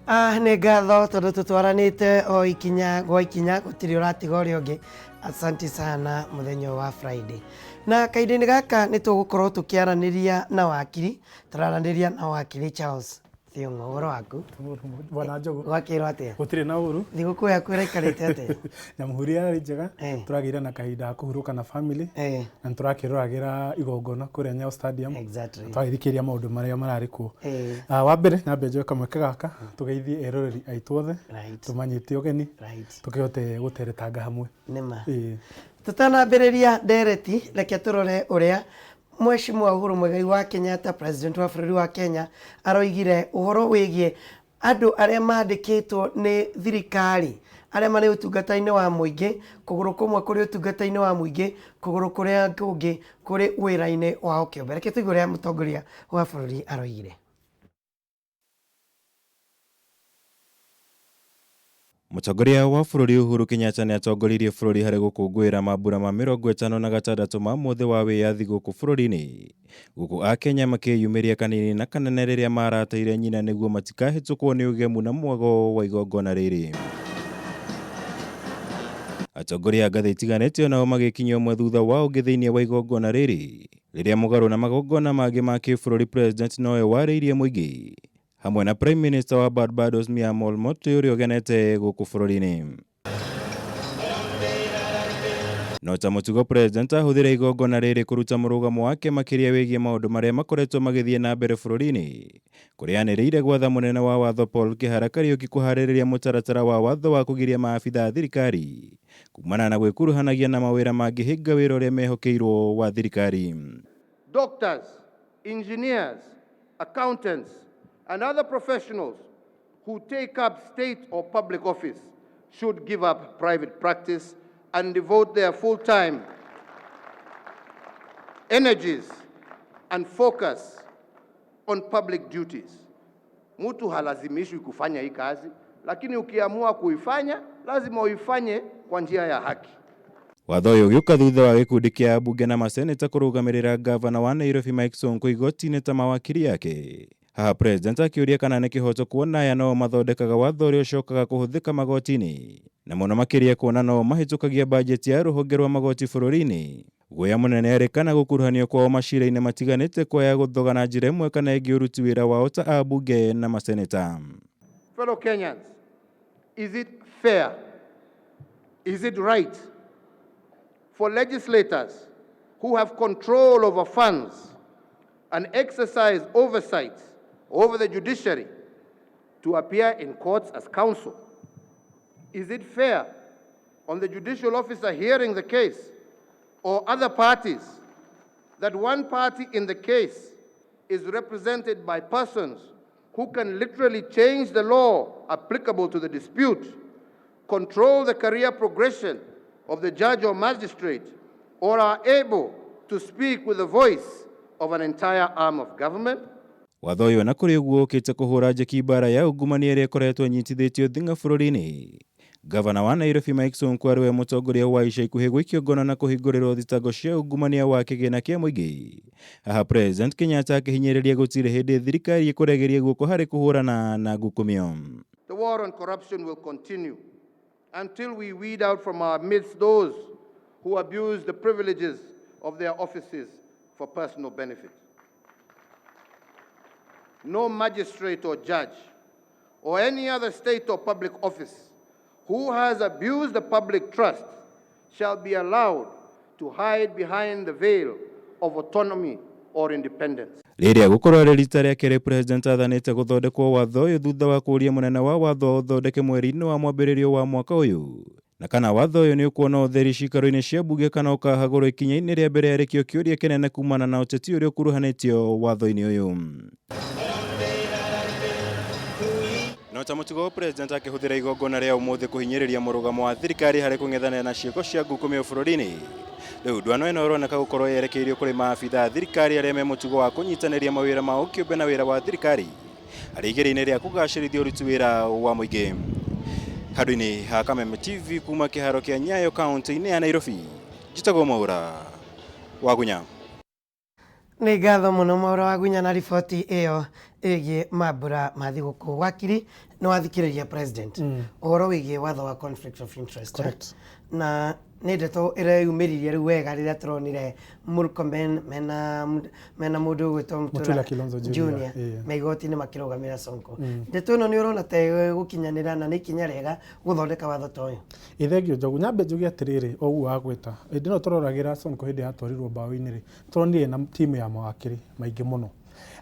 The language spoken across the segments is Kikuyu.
Ah, nĩ ngatho tondũ tũtwaranĩte o ikinya gwa ikinya, gũtirĩ ũratiga ũrĩa ũngĩ. Asanti sana mũthenya ũyũ wa Friday. Na kahinda-inĩ gaka nĩ tũgũkorwo tũkĩaranĩria na wakiri, tũraranĩria na wakiri Charles Thiong'o. Ũhoro waku? Bwana Njogu. Gwakĩrwo atĩa? Gũtirĩ na ũru. Thigũkũ yaku ĩraikarĩte atĩa? Nyamũhuri yarĩ njega. Tũragĩire na kahinda ga kũhurũka na family. Na nĩtũrakĩroragĩra igongona kũrĩa Nyayo Stadium. Twagĩthikĩrĩria maũndũ marĩa mararĩ kuo. Wa mbere nyambe njoe kamweke gaka tũgeithie eroreri aitũ othe. Tũmanyite ũgeni. Tũkĩhote gũteretanga hamwe. Nĩma. Tũtanambĩrĩria ndereti, reke tũrore ũrĩa Mheshimiwa Uhuru Muigai wa Kenyatta, President wa bũrũri wa Kenya, aroigire ũhoro wĩgiĩ andũ arĩa mandĩkĩtwo nĩ thirikari, arĩa marĩ ũtungata-inĩ wa mũingĩ, kũgũrũ kũmwe kũrĩ ũtungata-inĩ wa mũingĩ, kũgũrũ kũrĩa kũngĩ kũrĩ wĩra-inĩ wao kĩũmbe. Reke tũigue ũrĩa mũtongoria wa bũrũri aroigire. Mũtongoria wa bũrũri Uhuru Kenyatta nĩ atongoririe bũrũri harĩ gũkũngũĩra mambura ma 56 ma mũthĩ wa wĩyathi gũkũ bũrũri-inĩ, gũkũ Akenya makĩyumĩria kanini na kanene rĩrĩa marateire nyina nĩguo matikahĩtũkwo nĩ ũgemu na mwago wa igongona rĩrĩ. Atongoria a ngathĩ itiganĩte onao magĩkinya ũmwe thutha wa ũngĩ thĩinĩ wa igongona rĩrĩ, rĩrĩa mũgarũ na magongona mangĩ ma kĩbũrũri President nowe warĩirie mũingĩ hamwe na Prime Minister wa Barbados Mia Amor Mottley ũrĩa ũgenete gũkũ bũrũri-inĩ. No ta mũtugo President ahũthĩra igongona rĩrĩ kũruta mũrũgamo wake makĩria wĩgiĩ maũndũ marĩa makoretwo magĩthiĩ na mbere bũrũri-inĩ, kũrĩa anĩrĩire gwatha mũnene wa watho Paul Kĩhara Kariũki kũharĩrĩria mũtaratara wa watho wa kũgiria maabitha a thirikari kumana na gwĩkuruhanagia na mawĩra mangĩhĩnga wĩra ũrĩa mehokeirwo wa thirikari. Doctors, engineers, accountants and other professionals who take up state or public office should give up private practice and devote their full time, energies and focus on public duties. Mtu halazimishwi kufanya hii kazi, lakini ukiamua kuifanya lazima uifanye kwa njia ya haki. Watho ũyũ ũgĩũka thutha wa gĩkundi kĩa ambunge na maseneta kũrũgamĩrĩra ngavana wa Nairobi Mike Sonko igoti-inĩ ta mawakiri yake. Haha President akĩũria kana nĩ kĩhoto kuona aya no mathondekaga watho ũrĩa ũcokaga kũhũthĩka magoti-inĩ, na mũno makĩria kuona no mahĩtũkagia bajeti ya rũhonge rwa magoti bũrũri-inĩ. Guoya mũnene arĩ kana gũkuruhanio kwao macira-inĩ matiganĩte kwaya gũthoga na njĩra ĩmwe kana ĩngĩ ũruti wĩra wao ta ambunge na maseneta. Fellow Kenyans, is it fair? Is it right for legislators who have control over funds and exercise oversight over the judiciary to appear in courts as counsel? Is it fair on the judicial officer hearing the case or other parties that one party in the case is represented by persons who can literally change the law applicable to the dispute, control the career progression of the judge or magistrate, or are able to speak with the voice of an entire arm of government? Watho ũyũ ona kũrĩ ũguo ũkĩte kũhũra njeki mbara ya ungumania ĩrĩa ĩkoretwo ĩnyitithĩtio thing'a bũrũri-inĩ. Gavana wa Nairobi Mike Sonko arĩ we mũtongoria wa ica ikuhĩ gũikio ngono na kũhingũrĩrwo thitango cia ungumania wa kĩgĩna kĩa mũingĩ. Haha President Kenyatta akĩhinyĩrĩria gũtirĩ hĩndĩ thirikari ĩkũregeria guoko harĩ kũhũrana na ngukumio. The war on corruption will continue until we weed out from our midst those who abuse the privileges of their offices for personal benefit. No magistrate or judge or any other state or public office who has abused the public trust shall be allowed to hide behind the veil of autonomy or independence. Rĩrĩa gũkorwo arĩ rita rĩa kerĩ President athanĩte gũthondekwo watho ũyũ thutha wa kũũria mũnene wa watho ũthondeke mweri-inĩ wa mwambĩrĩrio wa mwaka ũyũ, na kana watho ũyũ nĩ ũkuona ũtheri ciikaro-inĩ cia mbunge kana ũkahagũrwo ikinya-inĩ rĩa mbere arĩkĩo kĩũria kĩnene kumana na ũteti ũrĩa ũkuruhanĩtio watho-inĩ ũyũ. No ta mũtugo President akĩhũthĩra igongona rĩa ũmũthĩ kũhinyĩrĩria mũrũgamo wa thirikari harĩ kũng'ethanĩra na ciĩko cia ngukumio bũrũri-inĩ. Rĩu ndwano ĩno ĩroneka gũkorwo yerekeirio kũrĩ maabitha a thirikari arĩa me mũtugo wa kũnyitanĩria mawĩra mao kĩũmbe na wĩra wa thirikari harĩ igeria-inĩ rĩa kũgacĩrithia ũruti wĩra wa mũingĩ. Handũ-inĩ ha Kameme TV kuma kĩharo kĩa Nyayo kaunti-inĩ ya Nairobi, njĩtagwo Mwaura Wagunya. Nĩ ngatho mũno Mwaũra wa Gunya na riboti ĩyo ĩgiĩ mambura ma thigũkũ. Wakiri, nĩ wathikĩrĩria president ũhoro wĩgiĩ watho wa conflict of interest. Correct. Na nĩ ndeto ĩreyumĩririe rĩu wega rĩrĩa tũronire Murkomen mena mũndũ ũgwĩtwo Mutula Kilonzo Junior, yeah. Me igoti-inĩ makĩrũgamĩra Sonko. Ndeto ĩno nĩ ũrona ta ĩgũkinyanĩra na nĩ ikinya rĩega gũthondeka watho ta ũyũ? Ĩ thengio Njogu, nyambe njuge atĩrĩrĩ, o ũguo wagwĩta, hĩndĩ ĩno tũroragĩra Sonko hĩndĩ yatwarirwo mbaũ-inĩ rĩ, tũronire na timu ya mawakiri maingĩ mũno.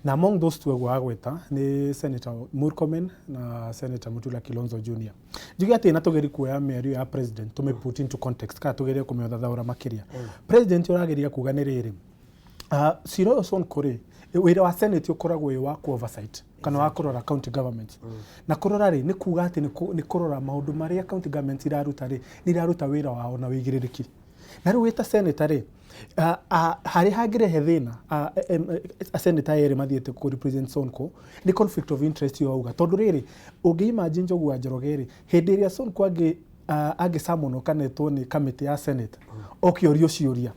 Na among those two ũguo wagwĩta nĩ Senator Murkomen na Senator Mutula Kilonzo Junior. Njuge atĩ na tũgerie kuoya mĩario ya president tũmĩ put into context kana tũgerie kũmĩthathaũra makĩria. President ũrageria kuga nĩ rĩrĩ, cira ũyũ Sonko rĩ, wĩra wa Senate ũkoragwo wĩ wa ku oversight kana wa kũrora county government. Na kũrora rĩ, nĩ kuga atĩ nĩ kũrora maũndũ marĩa county government iraruta rĩ, nĩ iraruta wĩra wao na wĩigĩrĩrĩki. Na rĩu wĩ ta senator rĩ, harĩa hangĩrehe thĩna, senator erĩ mathiĩte kũ represent Sonko, nĩ conflict of interest ĩyo auga. Tondũ rĩrĩ, ũngĩ imagine Njogu wa Njoroge rĩ, hĩndĩ ĩrĩa Sonko angĩ summon kana etwo nĩ kamĩtĩ ya Senate, oke orio ciũria,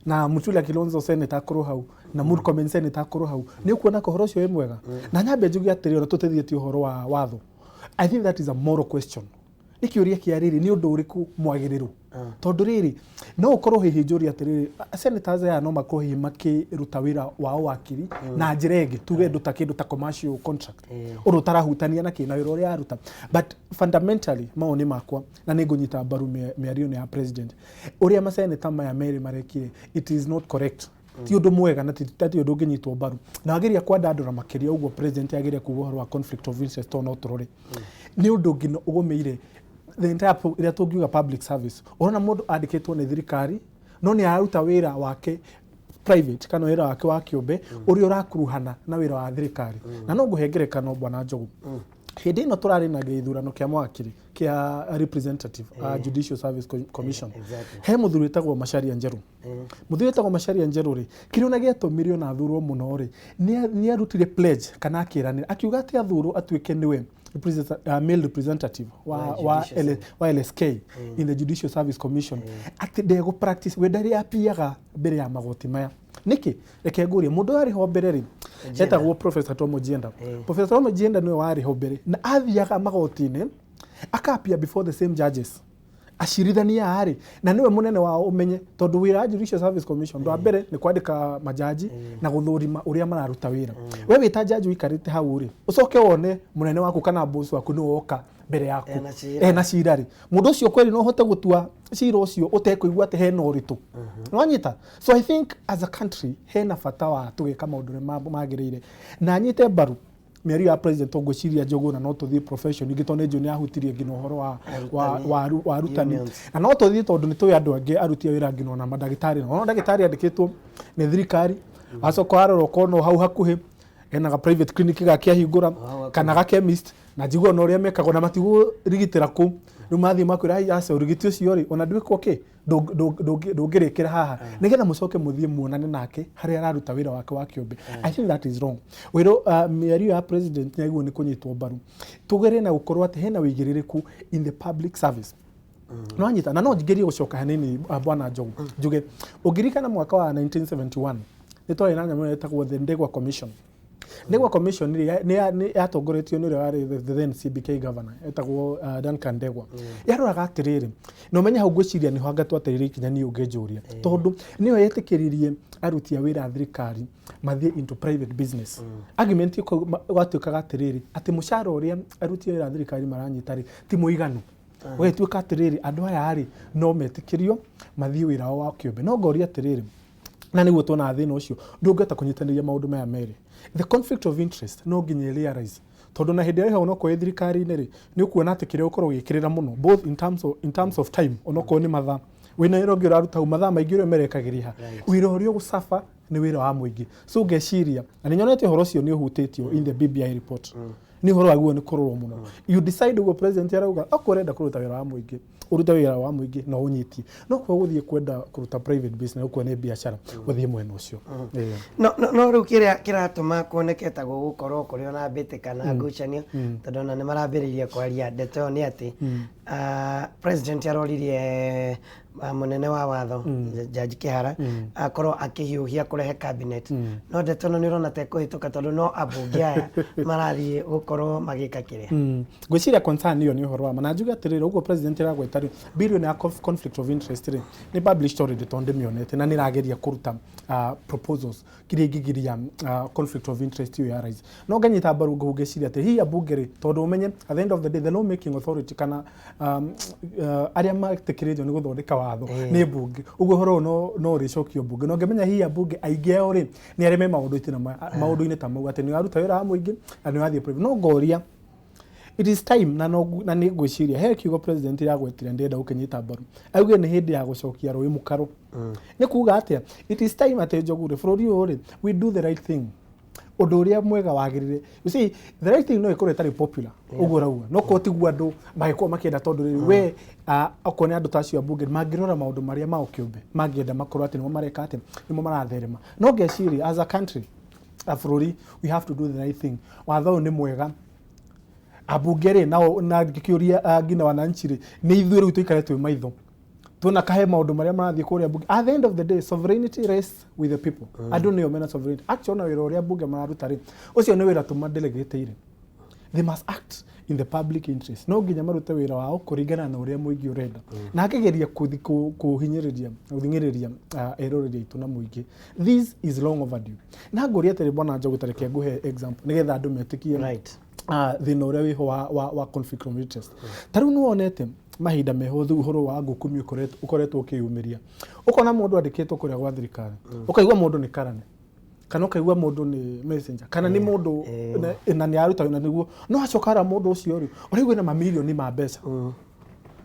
na Mutula Kilonzo senator akorwo hau, na Murkomen senator akorwo hau, nĩ ũkuona ka ũhoro ũcio wĩ mwega. Na nyambe njuge atĩrĩ, ona tũtĩthiĩtie ũhoro wa watho, I think that is a moral question. Nĩ kĩũria kĩa rĩrĩ, nĩ ũndũ ũrĩkũ mwagĩrĩru? Tondũ rĩrĩ, no ũkorwo hihi njũria atĩrĩrĩ, senators aya no makorwo hihi makĩruta wĩra wao wakiri na njĩra ĩngĩ, tuge ndũ ta kĩndũ ta commercial contract, ũndũ ũtarahutania na kĩ na wĩra ũrĩa aruta. But fundamentally, mawoni makwa, na nĩ ngũnyita mbaru mĩario ĩno ya president, ũrĩa maseneta maya merĩ marekire, it is not correct. Ti ũndũ mwega na ti ũndũ ũngĩnyitwo mbaru. Na wageria kwandandũra makĩria ũguo president ageria kuga ũhoro wa conflict of interest, tondũ no tũrore. Nĩ ũndũ nginya ũgũmĩire the entire ĩrĩa tũngiuga public service. Ũrona mũndũ andĩkĩtwo nĩ thirikari, no nĩ araruta wĩra wake private kana wĩra wake wa kĩũmbe ũrĩa ũrakuruhana na wĩra wa thirikari. Na no ngũhe ngerekano, bwana Njogu. Hĩndĩ ĩno tũrarĩ na gĩthurano kĩa mawakiri kĩa representative Judicial Service Commission. He mũthuri wĩtagwo Macharia Njeru. Mũthuri wĩtagwo Macharia Njeru rĩ, kĩrĩa ona gĩatũmire ona athurwo mũno rĩ, nĩ arutire pledge kana akĩranĩra akiuga atĩ athurwo atuĩke nĩwe male representative wa wa LSK in the Judicial Service Commission, atĩ ndegũ practice we ndarĩ apiaga mbere ya magoti maya. Nĩkĩ? Reke ngũrie, mũndũ warĩ ho mbere rĩ, etagwo Professor Tom Ojienda. Professor Tom Ojienda nĩwe warĩ ho mbere na athiaga magoti-inĩ aka-appear before the same judges, acirithania aya rĩ, na nĩwe mũnene wao. Ũmenye tondũ wĩra wa Judicial Service Commission ndwa mbere nĩ kwandĩka majaji na gũthũrima ũrĩa mararuta wĩra. We wĩ ta jaji ũikarĩte hau rĩ, ũcoke wone mũnene waku kana boss waku nĩwe woka mbere yaku Ena cira. Ena cira rĩ, mũndũ ũcio kweli no ũhote gũtua cira ũcio ũtekũigua atĩ hena ũritũ? Nĩwanyita? So I think as a country hena bata wa tũgĩka maũndũ ũrĩa magĩrĩire, na nyite mbaru mĩario ya president, tondũ ngwĩciria Njogu na no tũthiĩ profession ingĩ, tondũ nĩ njũĩ nĩ ahutirie nginya ũhoro wa arutani. Unions. Na no tũthiĩ tondũ nĩ tũĩ andũ angĩ aruti a wĩra, nginya ona mandagĩtarĩ. Ona ndagĩtarĩ andĩkĩtwo nĩ thirikari, wacoka warora ũkona o hau hakuhĩ ena ga private clinic gake ahingũra Hau hakuhĩ. kana ga chemist, na njigua ona ũrĩa mekagwo na matigũrigitĩra kũu. Rĩu mathiĩ makwĩra, "Ai, aca, ũrigiti ũcio rĩ, ona ndwĩkwo kĩ, ndũngĩrĩkĩra haha," nĩgetha mũcoke mũthiĩ muonane nake harĩa araruta wĩra wake wa kĩũmbe. I think that is wrong. Wĩra mĩario ya president nĩ agĩrĩirwo nĩ kũnyitwo mbaru, tũgere na gũkorwo atĩ hena wĩigĩrĩrĩku in the public service. No anyita na no ngerie gũcoka hanini, bwana Njogu, njuge ũngĩririkana mwaka wa 1971 nĩ twarĩ na nyamũ ĩtagwo the Ndegwa Commission. Ndegwa Commission rĩ, nĩ yatongoretio nĩ ũrĩa warĩ the then CBK governor etagwo Duncan Ndegwa. Yaroraga atĩrĩrĩ, na ũmenye hau ngwĩciria nĩho anga twatereire ikinya niĩ ũngĩnjũria, tondũ nĩyo yetĩkĩririe aruti a wĩra a thirikari mathiĩ into private business. Argument gwatuĩkaga atĩrĩrĩ, atĩ mũcara ũrĩa aruti a wĩra a thirikari maranyita rĩ, ti mũiganu. Ũgĩtuĩka atĩrĩrĩ, andũ aya rĩ, no metĩkĩrio mathiĩ wĩra wao wa kĩũmbe. No ngoria atĩrĩrĩ, na nĩguo tuonaga thĩna ũcio, ndũngĩhota kũnyitanĩria maũndũ maya merĩ. The conflict of interest no nginya ĩrealize, tondũ na hĩndĩ ĩrĩa ĩho onokorwo wĩ thirikari-inĩ rĩ, nĩ ũkuona atĩ kĩrĩa ũkorwo ũgĩkĩrĩra mũno, both in terms of time, onokorwo nĩ mathaa wĩna wĩra ũngĩ ũraruta hau, mathaa maingĩ ũrĩa merekagĩria ha wĩra ũrĩa ũgũcaba nĩ wĩra wa mũingĩ. So ngeciria, na nĩ nyonete ũhoro ũcio nĩ ũhutĩtio in the BBI report, nĩ ũhoro wagĩrĩirwo nĩ kũrorwo mũno. You decide ũguo president arauga, okorwo ũrenda kũruta wĩra wa mũingĩ, ũrute wĩra wa mũingĩ na ũnyitie, no korwo gũthiĩ kwenda kũruta private business, ũkuo nĩ biacara, ũthiĩ mwena ũcio. No rĩu kĩrĩa kĩratũma kuoneke ta gũgũkorwo kũrĩ ona mbĩtĩka na ngucanio, tondũ ona nĩ marambĩrĩirie kwaria ndeto ĩyo, nĩ atĩ president aroririe mũnene wa watho, Judge Kihara, akorwo akĩhiũhia. kũrehe cabinet, no ndeto ĩno nĩ ũrona ta ĩkũhĩtũka tondũ no ambunge aya marathiĩ gũkorwo magĩka kĩrĩa? Ngwĩciria concern ĩyo nĩ ũhoro wa ma, na njuge atĩrĩrĩ, ũguo president aragweta rĩ, bill ĩno ya conflict of interest rĩ, nĩ published already, tondũ ndĩmĩonete na nĩ ĩrageria kũruta proposals kiria ingĩgiria conflict of interest ĩyo ya rise. No nganyita mbaru ngĩciria atĩ hihi ambunge rĩ, tondũ ũmenye at the end of the day the law making authority kana arĩa metĩkĩrĩtio nĩ gũthondeka watho nĩ mbunge, ũguo ũhoro ũyũ no ũrĩcokio mbunge. No ngĩmenya hihi ambunge aingĩ ao rĩ, nĩ arĩa me maũndũ-inĩ ta mau, atĩ nĩ ũraruta wĩra wa mũingĩ na nĩ ũrathiĩ private. No ngoria it is time, na no na nĩ ngwĩciria he kiugo president yagwetire ndĩrenda gũkĩnyita mbaru, auge nĩ hĩndĩ ya gũcokia rũĩ mũkaro. Nĩ kuga atĩa? It is time atĩ Njogu rĩ, bũrũri ũyũ rĩ, we do the right thing, ũndũ ũrĩa mwega wagĩrĩire. You see, the right thing no ĩkorwo ĩtarĩ popular, ũguo ũrauga, no korwo tiguo andũ mangĩkorwo makĩenda, tondũ rĩrĩ we okorwo nĩ andũ ta acio a mbunge mangĩrora maũndũ marĩa mao kĩũmbe mangĩenda makorwo atĩ nĩmo mareka, atĩ nĩmo maratherema. No ngeciria as a country, a bũrũri, we have to do the right thing. Watho ũyũ nĩ mwega, ambunge rĩ nao na ngĩkĩũria nginya wananchi rĩ, nĩ ithuĩ rĩu tũikare twĩ maitho tuona kahe maũndũ marĩa marathiĩ kũrĩa mbunge. At the end of the day, sovereignty rests with the people. Andũ nĩo mena sovereignty. Actually, ona wĩra ũrĩa mbunge mararuta rĩ, ũcio nĩ wĩra tũmadelegatĩire. They must act in the public interest. No nginya marute wĩra wao kũringana na ũrĩa mũingĩ ũrenda, na akĩgeria kũhinyĩrĩria, gũthing'ĩrĩria eroreri aitũ na mũingĩ. This is long overdue. Na ngũria atĩrĩ, bwana Njogu, ta reke ngũhe example nĩgetha andũ metĩkie thĩna ũrĩa wĩho wa conflict of interest. Ta rĩu nĩwonete mahinda meho thũ ũhoro wa ngũkumi ũkoretwo ũkĩyumĩria, ũkona mũndũ andĩkĩtwo kũrĩa gwa thirikari, ũkaigua mũndũ nĩ karani, kana ũkaigua mũndũ nĩ messenger, kana nĩ mũndũ na nĩ aruta wĩra nĩguo, no acoka ara mũndũ ũcio rĩ, ũraigua na mamirioni ma mbeca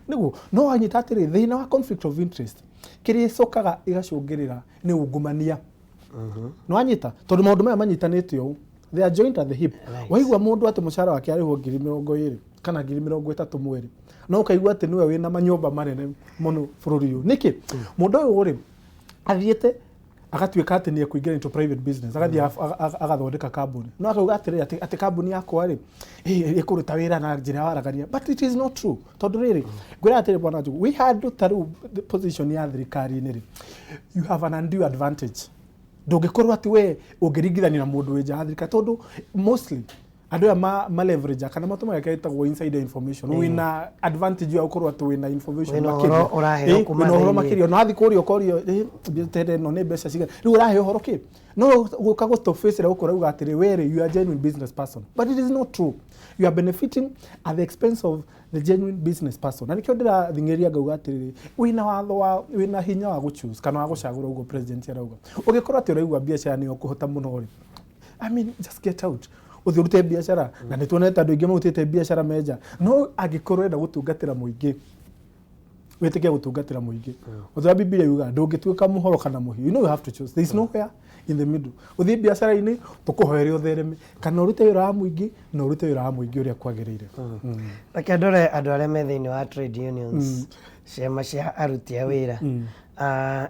nĩguo. No wanyita atĩrĩ, thĩna wa conflict of interest kĩrĩa ĩcokaga ĩgacũngĩrĩra nĩ ungumania. Nĩ wanyita? Tondũ maũndũ maya manyitanĩte ũũ, they are joined at the hip. Waigua mũndũ atĩ mũcara wake arĩhwo 20,000 kana 30,000 mweri, no ũkaigua atĩ nĩwe wĩna manyũmba manene mũno bũrũri ũyũ. Nĩkĩ mũndũ ũyũ rĩ athiĩte agatuĩka atĩ nĩ ekũingĩra into private business, agathiĩ agathondeka kambuni, no akauga atĩrĩrĩ, atĩ kambuni yakwa rĩ ĩkũruta wĩra na njĩra ya waragania? But it is not true, tondũ rĩrĩ, ngwĩra atĩrĩ, bwana Njogu, wĩ handũ ta rĩu position ya thirikari-inĩ rĩ, you have an undue advantage. Ndũngĩkorwo atĩ we ũngĩringithania na mũndũ wĩ nja wa thirikari, tondũ mostly andũ aya ma leverage kana matũmaga kĩrĩa gĩtagwo insider information. Wĩna advantage ya gũkorwo atĩ wĩna information Wĩna makĩria. ũhoro ũraheo kuma wĩna ũhoro thĩinĩ. Makĩria na wathiĩ kũria, ũkorio, tende ĩno nĩ mbeca cigana, rĩu ũrahe ũhoro kĩ? No gũka gũtũ face gũkũ ũrauga atĩrĩ, we rĩ, you are a genuine business person, but it is not true. You are benefiting at the expense of the genuine business person. Na nĩkĩo ndĩrathing'ĩrĩria ngauga atĩrĩrĩ, wĩna watho wa wĩna hinya wa gũchoose kana wa gũcagũra, ũguo president arauga. Ũngĩkorwo atĩ ũraigua biacara nĩyo ũkũhota mũno rĩ, I mean, just get out, ũthiĩ ũrute biacara, na nĩ tuonete andũ aingĩ marutĩte biacara menja. No angĩkorwo ũrenda gũtungatĩra mũingĩ, wĩtĩkie gũtungatĩra mũingĩ. Ũndũ wa Bibilia yugaga ndũngĩtuĩka mũhoro kana mũhiũ. You know, you have to choose. There is nowhere in the middle. Ũthiĩ biacara-inĩ tũkũhoere ũthereme, kana ũrute wĩra wa mũingĩ na ũrute wĩra wa mũingĩ ũrĩa kwagĩrĩire. Reke ndore andũ arĩa me thĩinĩ wa trade unions, ciama cia aruti a wĩra.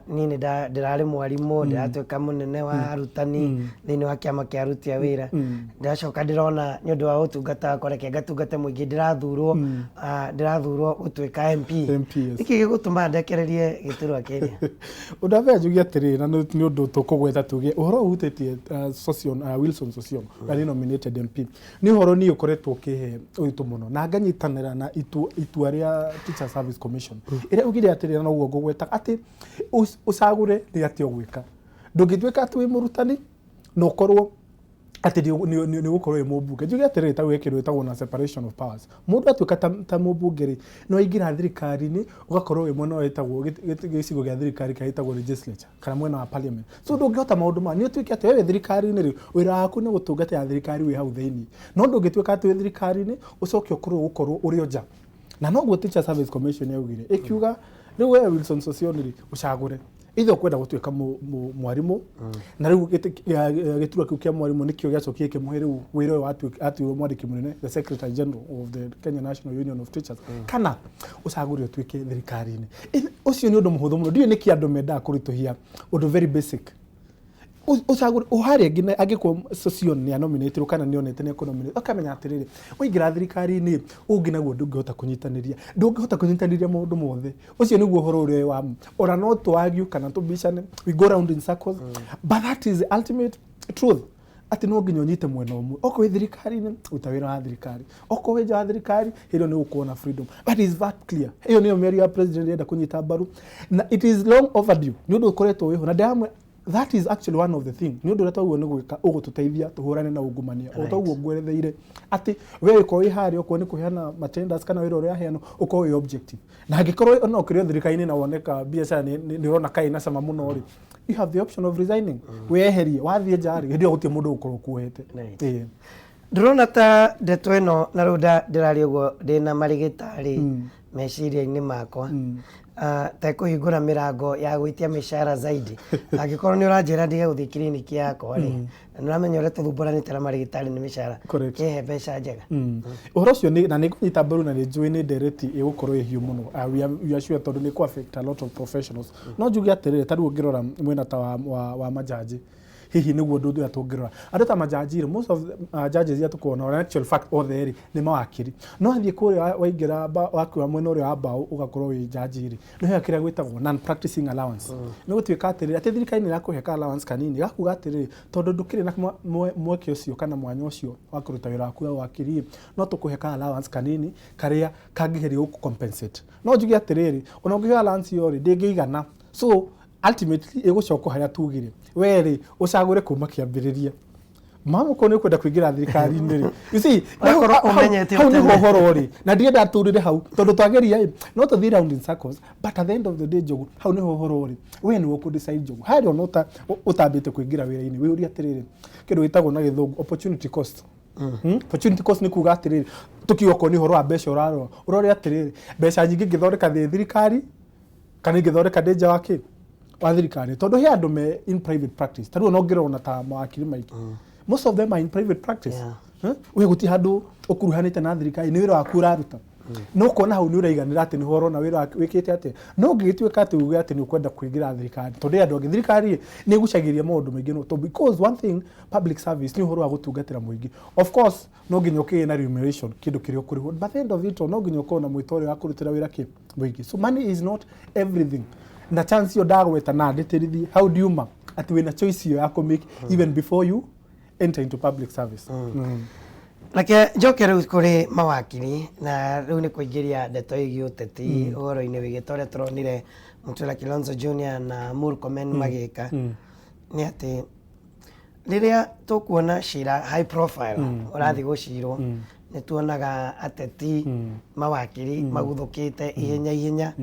Niĩ nĩ ndĩrarĩ mwarimũ, ndĩratuĩka mũnene wa arutani thĩinĩ wa kĩama kĩa aruti a wĩra. Ndĩracoka ndĩrona nĩ ũndũ wa ũtungata wakwa, reke ngatungate mũingĩ, ndĩrathurwo gũtuĩka MP. MP, yes. Nĩkĩ gĩgũtũma ndekererie gĩturwa kĩrĩa? Ũndũ wa mbere njuge atĩrĩrĩ, na nĩ ũndũ tũkũgweta tuge ũhoro ũyũ ũhutĩtie Wilson Sossion, ũrĩa nĩ nominated MP, nĩ ũhoro niĩ ũkoretwo ũkĩhe ũritũ mũno, na nganyitanĩra na itua rĩa Teacher Service Commission ĩrĩa ugire atĩrĩrĩ, na noguo ngũgweta atĩ ũcagũre nĩ atĩa ũgwĩka. Ndũngĩtuĩka atĩ wĩ mũrutani na ũkorwo atĩ nĩ ũgũkorwo wĩ mũmbunge. Njuge atĩrĩrĩ, ta gwĩ kĩndũ gĩtagwo na separation of powers. Mũndũ atuĩka ta mũmbunge rĩ, no aingĩra thirikari-inĩ, ũgakorwo wĩ mwena ũrĩa wĩtagwo gĩcigo gĩa thirikari kĩrĩa gĩtagwo legislature kana mwena wa parliament. So ndũngĩhota maũndũ maya. Nĩ ũtuĩke atĩ we wĩ thirikari-inĩ rĩ, wĩra waku nĩ gũtungatĩra thirikari wĩ hau thĩinĩ, no ndũngĩtuĩka atĩ wĩ thirikari-inĩ ũcoke ũkorwo gũkorwo ũrĩ o nja. Na noguo Teacher Service Commission yaugire, ĩkiuga rĩu we Wilson Sossion rĩ, ũcagũre ithe ũkwenda gũtuĩka mwarimũ, na rĩu gĩturwa kĩu kĩa mwarimũ nĩkĩo gĩacokire kĩmũhe rĩu wĩra ũyũ atuirwo mwandĩki mũnene, the secretary general of the Kenya National Union of Teachers, kana ũcagũre ũtuĩke thirikari-inĩ. Ũcio nĩ ũndũ mũhũthũ mũno. Ndiũĩ nĩkĩ andũ mendaga kũritũhia ũndũ very basic. Ũcagũre harĩa nginya angĩkorwo Sossion nĩ anominatirwo kana nĩ onete nĩ ekũnominate, akamenya atĩrĩrĩ, waingĩra thirikari-inĩ ũngĩ naguo ndũngĩhota kũnyitanĩria, ndũngĩhota kũnyitanĩria maũndũ mothe. Ũcio nĩguo ũhoro ũrĩa wa ma. Ona no tũ argue kana tũbicane, we go round in circles, but that is the ultimate truth, atĩ no nginya ũnyite mwena ũmwe. Okorwo wĩ thirikari-inĩ, ruta wĩra wa thirikari, okorwo wĩ nja wa thirikari, hĩndĩ ĩyo nĩ ũgũkorwo na freedom. But is that clear? Ĩyo nĩyo mĩario ya president ĩrenda kũnyita mbaru, na it is long overdue, nĩ ũndũ ũkoretwo wĩho na ndĩramwe. That is actually one of the thing, nĩ ũndũ ũrĩa twaguo nĩ gwĩka ũgũtũteithia tũhũrane na ungumania, o toguo ngweretheire atĩ we ũkorwo wĩ harĩa, okorwo nĩ kũheana matenders kana wĩra ũrĩa aheanwo, ũkorwo wĩ objective. Na angĩkorwo ona ũkĩrĩ o thirikari-inĩ na woneka biacara nĩ ũrona kaĩ na cama mũno rĩ, you have the option of resigning, wĩyeherie, wathiĩ nja rĩ, hĩndĩ ĩyo gũtirĩ mũndũ ũgũkorwo ũkuohete. Ĩĩ. Ndĩrona ta ndeto ĩno, na rĩu ndĩraria ũguo ndĩna marĩgĩtarĩ meciria-inĩ makwa, ta ĩkũhingũra mĩrango ya gwĩtia mĩcara zaidi. Angĩkorwo nĩ ũranjĩra ndige gũthiĩ kiriniki yakwa rĩ, na nĩ ũramenya ũrĩa tũthumbũranĩte na marĩgĩtarĩ nĩ mĩcara, kĩhe mbeca njega. Ũhoro ũcio na nĩ ngũnyita mbaru na nĩ njũĩ nĩ ndereti ĩgũkorwo ĩ hiũ mũno. We are sure tondũ nĩ kũ affect a lot of professionals. No njuge atĩrĩrĩ, ta rĩu ũngĩrora mwena ta wa majaji, hihi nĩguo ũndũ ũrĩa tũngĩrora andũ ta majaji rĩ, most of the judges iria tũkuona, or in actual fact othe rĩ, nĩ mawakiri. No athiĩ kũrĩa waingĩra wakiuma mwena ũrĩa wa mbaũ ũgakorwo wĩ jaji rĩ, nĩ ũheo kĩrĩa gwĩtagwo non practicing allowance. Nĩ gũtuĩka atĩrĩrĩ, atĩ thirikari nĩ ĩrakũhe ka allowance kanini gakuga atĩrĩrĩ, tondũ ndũkĩrĩ na mweke ũcio kana mwanya ũcio wa kũruta wĩra waku wa wakiri, no tũkũhe ka allowance kanini karĩa kangĩgeria gũkũ compensate. No njuge atĩrĩrĩ, ona ũngĩheo allowance ĩyo rĩ, ndĩngĩigana. So ultimately ĩgũcoka harĩa tugire, we rĩ, ũcagũre kuma kĩambĩrĩria mama okorwo nĩ ũkwenda kũingĩra thirikari-inĩ rĩ, you see, Ũgakorwo ũmenyete hau nĩho tene. Ũhoro rĩ, na ndirenda tũrĩre hau tondũ twageria ĩ no tũthiĩ round in circles, but at the end of the day, Njogu, hau nĩho ũhoro ũrĩ. We nĩwe ũkũ decide, Njogu, harĩa ona ũtambĩte kũingĩra wĩra-inĩ, wĩyũrie atĩrĩrĩ, kĩndũ gĩtagwo na Gĩthũngũ opportunity cost. Opportunity cost nĩ kuga atĩrĩrĩ, tũkiuga okorwo nĩ ũhoro wa mbeca, ũrarora ũrore atĩrĩrĩ, mbeca nyingĩ ingĩthondeka thĩ thirikari kana ingĩthondeka ndĩ nja wa kĩ wa thirikari? Tondũ he andũ me in private practice, ta rĩu ona ũngĩrora ta mawakiri maingĩ, most of them are in private practice. Huh? We gũtirĩ handũ ũkuruhanĩte na thirikari, nĩ wĩra waku ũraruta, no ũkona hau nĩ ũraiganĩra atĩ nĩho ũrona wĩra waku wĩkĩte atĩa. No ũngĩgĩtuĩka atĩ uge atĩ nĩ ũkwenda kũingĩra thirikari, tondũ andũ angĩ thirikari nĩ ĩgucagĩrĩria maũndũ maingĩ, no because one thing, public service nĩ ũhoro wa gũtungatĩra mũingĩ. Of course no nginya ũkĩgĩe na remuneration, kĩndũ kĩrĩa ũkũrĩhwo, but at the end of it all, no nginya ũkorwo na mwĩto ũrĩa wa kũrutĩra wĩra kĩ mũingĩ. So money is not everything, na chance ĩyo ndagweta na ndĩtĩrithie how do you ma atĩ wĩna choice ĩyo ya kũ make even before you enter into public service. Reke njoke rĩu kũrĩ mawakiri, na rĩu nĩ kũingĩria ndeto ĩgiĩ ũteti ũhoro-inĩ wĩgiĩ ta ũrĩa tũronire Mutula Kilonzo Junior na Murkomen magĩka. Nĩ atĩ rĩrĩa tũkuona cira high profile ũrathiĩ gũcirwo, nĩ tuonaga ateti, mawakiri maguthũkĩte ihenya ihenya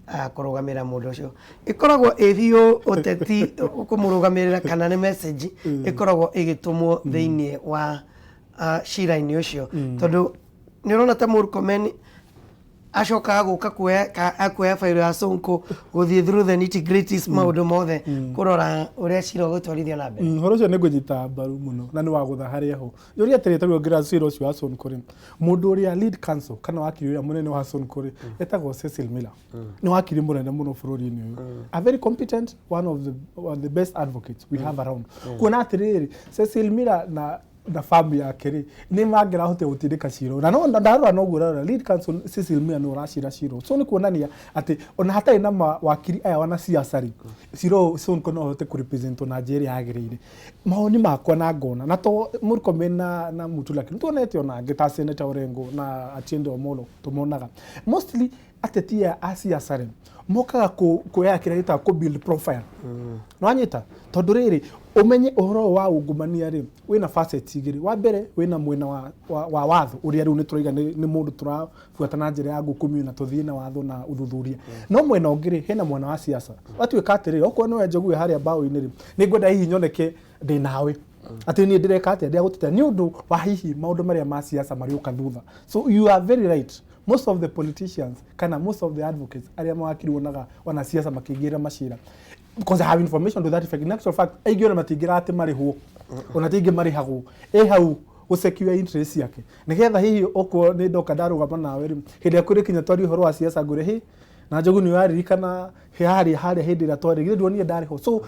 kũrũgamĩrĩra mũndũ ũcio. Ĩkoragwo ĩ biũ ũteti kũmũrũgamĩrĩra, kana nĩ message ĩkoragwo ĩgĩtũmwo thĩinĩ wa cira-inĩ ũcio? Tondũ nĩ ũrona ta Murkomen acokaga gũka kuoya akuoya bairo ya Sonko, gũthiĩ through the nitty gritties, maũndũ mothe, kũrora ũrĩa cira ũgũtwarithio na mbere. Ũhoro ũcio nĩ ngũnyita mbaru mũno na nĩ wagũtha harĩa ho. Njũria atĩrĩ, tarĩu ũngĩra cira ũcio wa Sonko rĩ, mũndũ ũrĩa lead counsel kana wakiri ũrĩa mũnene wa Sonko rĩ, etagwo Cecil Miller. Nĩ wakiri mũnene mũno bũrũri-inĩ ũyũ, a very competent, one of the best advocates we have around. Kuona atĩrĩrĩ, Cecil Miller na firm yake rĩ, nĩ mangĩrahotire gũtindĩka cira ũyũ. Na no ndarora noguo ũrarora, lead counsel Cecil Miller nĩ ũracira cira ũyũ. So nĩ kuonania atĩ ona hatarĩ na mawakiri aya wanasiasa rĩ, cira ũyũ Sonko no ahote kũrepresentwo na njĩra ĩrĩa yagĩrĩire, mawoni makwa. Na ngona na to Murkomen na Mutula, nĩ tuonete ona angĩ ta Senator Orengo na Atiende Omolo. Tũmonaga mostly ateti aya a siasa rĩ, mokaga kuoya kĩrĩa gĩtagwo kũ build profile. Nĩwanyita? Tondũ rĩrĩ, ũmenye ũhoro ũyũ wa ungumania rĩ, wĩna facets igĩrĩ. Wa mbere, wĩna mwena wa watho ũrĩa rĩu nĩ tũraiga nĩ mũndũ tũrabuata na njĩra ya ngukumio na tũthiĩ na watho na ũthuthuria. No mwena ũngĩ rĩ, hena mwena wa siasa. Watuĩka atĩrĩrĩ, okorwo nĩwe Njogu wĩ harĩa mbaũ-inĩ rĩ, nĩ ngwenda hihi nyoneke ndĩ nawe, atĩ niĩ ndĩreka atĩa, ndĩragũtetea nĩ ũndũ wa hihi maũndũ marĩa ma siasa marĩũka thutha. So you are very right, most of the politicians kana most of the advocates arĩa mawakiri wonaga wanasiasa makĩingĩrĩra macira, because I have information to that effect, in actual fact aingĩ ona matingĩra atĩ marĩhwo, ona ti aingĩ marĩhagwo, ĩ hau gũ secure interest ciake, nĩgetha hihi okorwo nĩ ndoka ndarũgama nawe rĩ, hĩndĩ ĩrĩa kũrĩ kinya twarie ũhoro wa siasa, ngũre hĩ. Na Njogu nĩ ũraririkana harĩa harĩa hĩndĩ ĩrĩa twarĩ, githĩ nduonire ndarĩ ho? So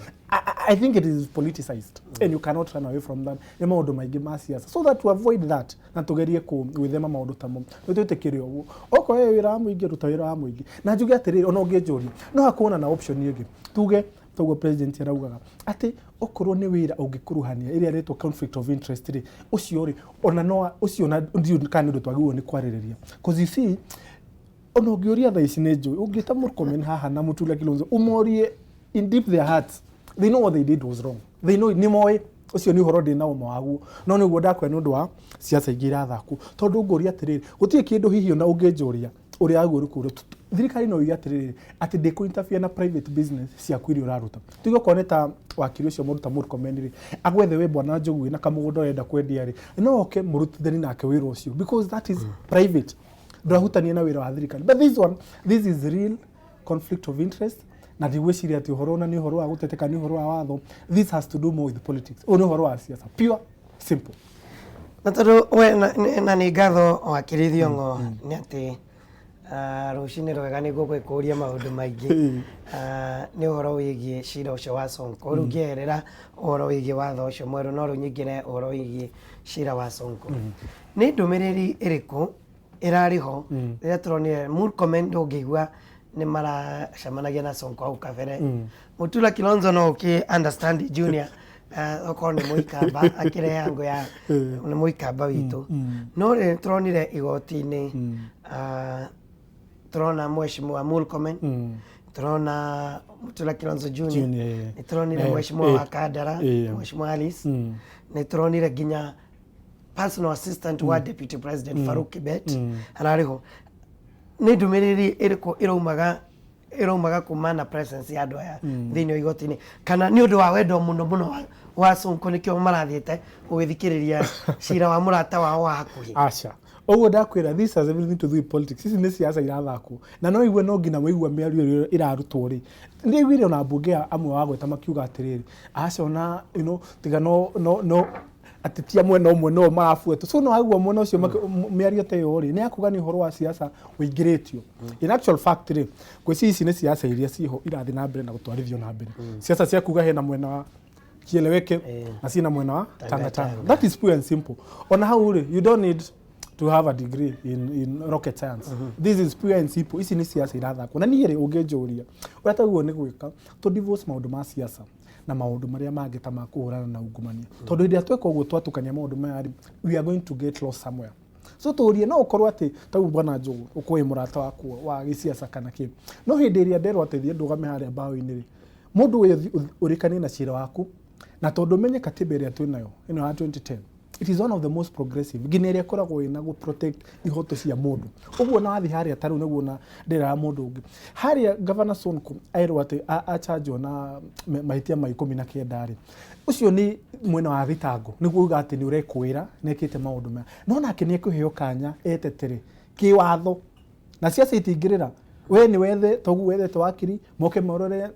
I think it is politicized and you cannot run away from that. Nĩ maũndũ maingĩ ma siasa, so that to avoid that na tũgerie gwĩthema maũndũ ta mo, nĩ twĩtĩkĩre ũguo. Okorwo wĩ wĩra wa mũingĩ, ruta wĩra wa mũingĩ. Na njuge atĩrĩrĩ, ona ũngĩnjũria, no hakuona na option ĩngĩ, tuge toguo president araugaga atĩ okorwo nĩ wĩra ũngĩkuruhania ĩrĩa ĩretwo conflict of interest rĩ, ũcio rĩ, ona no ũcio na ndiũĩ kana nĩ ũndũ twagĩrĩirwo nĩ kwarĩrĩria, cause you see, ona ũngĩũria thaa ici nĩ njũĩ, ũngĩta Murkomen haha na Mutula Kilonzo, ũmorie in deep their hearts, they know what they did was wrong. They know, nĩ moĩ ũcio nĩ ũhoro ndĩ na ũma waguo, no nĩ ũguo ndakwĩra, nĩ ũndũ wa siasa ingĩ irathakwo, tondũ ngũria atĩrĩrĩ, gũtirĩ kĩndũ hihi ona ũngĩnjũria ũrĩa wagĩrĩirwo nĩ kũũria. Thirikari no yuge atĩrĩrĩ, atĩ ndĩkũ interfere na private business ciaku iria ũraruta. Tuge okorwo nĩ ta wakiri ũcio mũndũ ta Murkomen rĩ, agwethe we bwana Njogu wĩna kamũgũnda ũrenda kwendia rĩ, no oke mũrutithanie nake wĩra ũcio, because that is private, ndũrahutania na wĩra wa thirikari. But this one, this is real conflict of interest, na ndigwĩciria atĩ ũhoro ona nĩ ũhoro wa gũteteka, nĩ ũhoro wa watho. This has to do more with politics. Ũyũ nĩ ũhoro wa siasa, pure simple. Na tondũ we na nĩ ngatho wakiri Thiong'o nĩ atĩ rũcinĩ rwega nĩ ngũgĩkũria maũndũ maingĩ. Nĩ ũhoro wĩgiĩ cira ũcio wa Sonko. Rĩu ngĩeherera ũhoro wĩgiĩ watho ũcio mwerũ, no rĩu nyingĩre ũhoro wĩgiĩ cira wa Sonko. Nĩ ndũmĩrĩri ĩrĩkũ ĩrarĩ ho rĩrĩa tũronire Murkomen, ndũngĩigua nĩ maracemanagia na Sonko hau kabere? Mutula Kilonzo no ũkĩ understand junior, okorwo nĩ mũikamba akĩrehe ngo ya nĩ mũikamba witũ, no rĩrĩa tũronire igoti-inĩ, tũrona mheshimiwa Murkomen, tũrona Mutula Kilonzo Junior, Junior, yeah. nĩ tũronire mheshimiwa wa Kandara, mheshimiwa Alice, nĩ tũronire nginya personal assistant wa deputy president Farouk Kibet ararĩ ho. Nĩ ndũmĩrĩri ĩrĩkũ ĩraumaga kuma na presence ya andũ aya thĩinĩ wa igoti-inĩ, kana nĩ ũndũ wa wendo mũno mũno wa Sonko nĩkĩo marathiĩte gũgĩthikĩrĩria cira wa mũrata wao wa hakuhĩ? Aca, ũguo ndakwĩra, this has everything to do with politics. Ici nĩ siasa irathakwo, na no igue no nginya waigua mĩario ĩrĩa ĩrarutwo rĩ, nĩ ona mbunge amwe wagweta makiuga atĩrĩrĩ, aca ona tiga no atĩ tia mwena ũmwe no marabuatwo. So no waigua mwena ũcio mĩario ta ĩyo rĩ, nĩ yakuga nĩ ũhoro wa siasa ũingĩrĩtio. In actual fact rĩ, ngwĩciria ici nĩ siasa iria ciho irathiĩ na mbere na gũtwarithio na mbere, siasa cia kuga hena mwena wa kieleweke na ciĩna mwena wa tanga tanga. That is pure and simple. Ona hau rĩ, you don't need to have a degree in rocket science. This is pure and simple, ici nĩ siasa irathakwo. Na niĩ rĩ, ũngĩnjũria ũrĩa tagĩrĩirwo nĩ gwĩka, tũ divorce maũndũ ma siasa na maũndũ marĩa mangĩ ta ma kũhũrana na ungumania, tondũ hĩndĩ ĩrĩa tweka ũguo, twatukania maũndũ maya rĩ, we are going to get lost somewhere. So tũrie, no ũkorwo atĩ tau bwana Njogu ũkorwo wĩ mũrata waku wa gĩciaca kana kĩ, no hĩndĩ ĩrĩa nderwo atĩ thiĩ ndũgame harĩa mbaũ-inĩ rĩ, mũndũ ũyũ ũrĩkanie na cira waku, na tondũ ũmenye katiba ĩrĩa twĩnayo ĩno ya 2010, it is one of the most progressive nginya ĩrĩa ĩkoragwo ĩna gũ protect ihoto cia mũndũ. Ũguo na wathiĩ harĩa ta rĩu nĩguo na ndĩra ya mũndũ ũngĩ harĩa, Governor Sonko erwo atĩ achanjwo na mahĩtia ma 19 rĩ, ũcio nĩ mwena wa thitango nĩguo uga atĩ nĩ ũrekũĩra nĩ ekĩte maũndũ maya, no nake nĩ ekũheo kanya etetere kĩwatho na ciaca itingĩrĩra. We nĩ wethe toguo wethete wakiri moke marore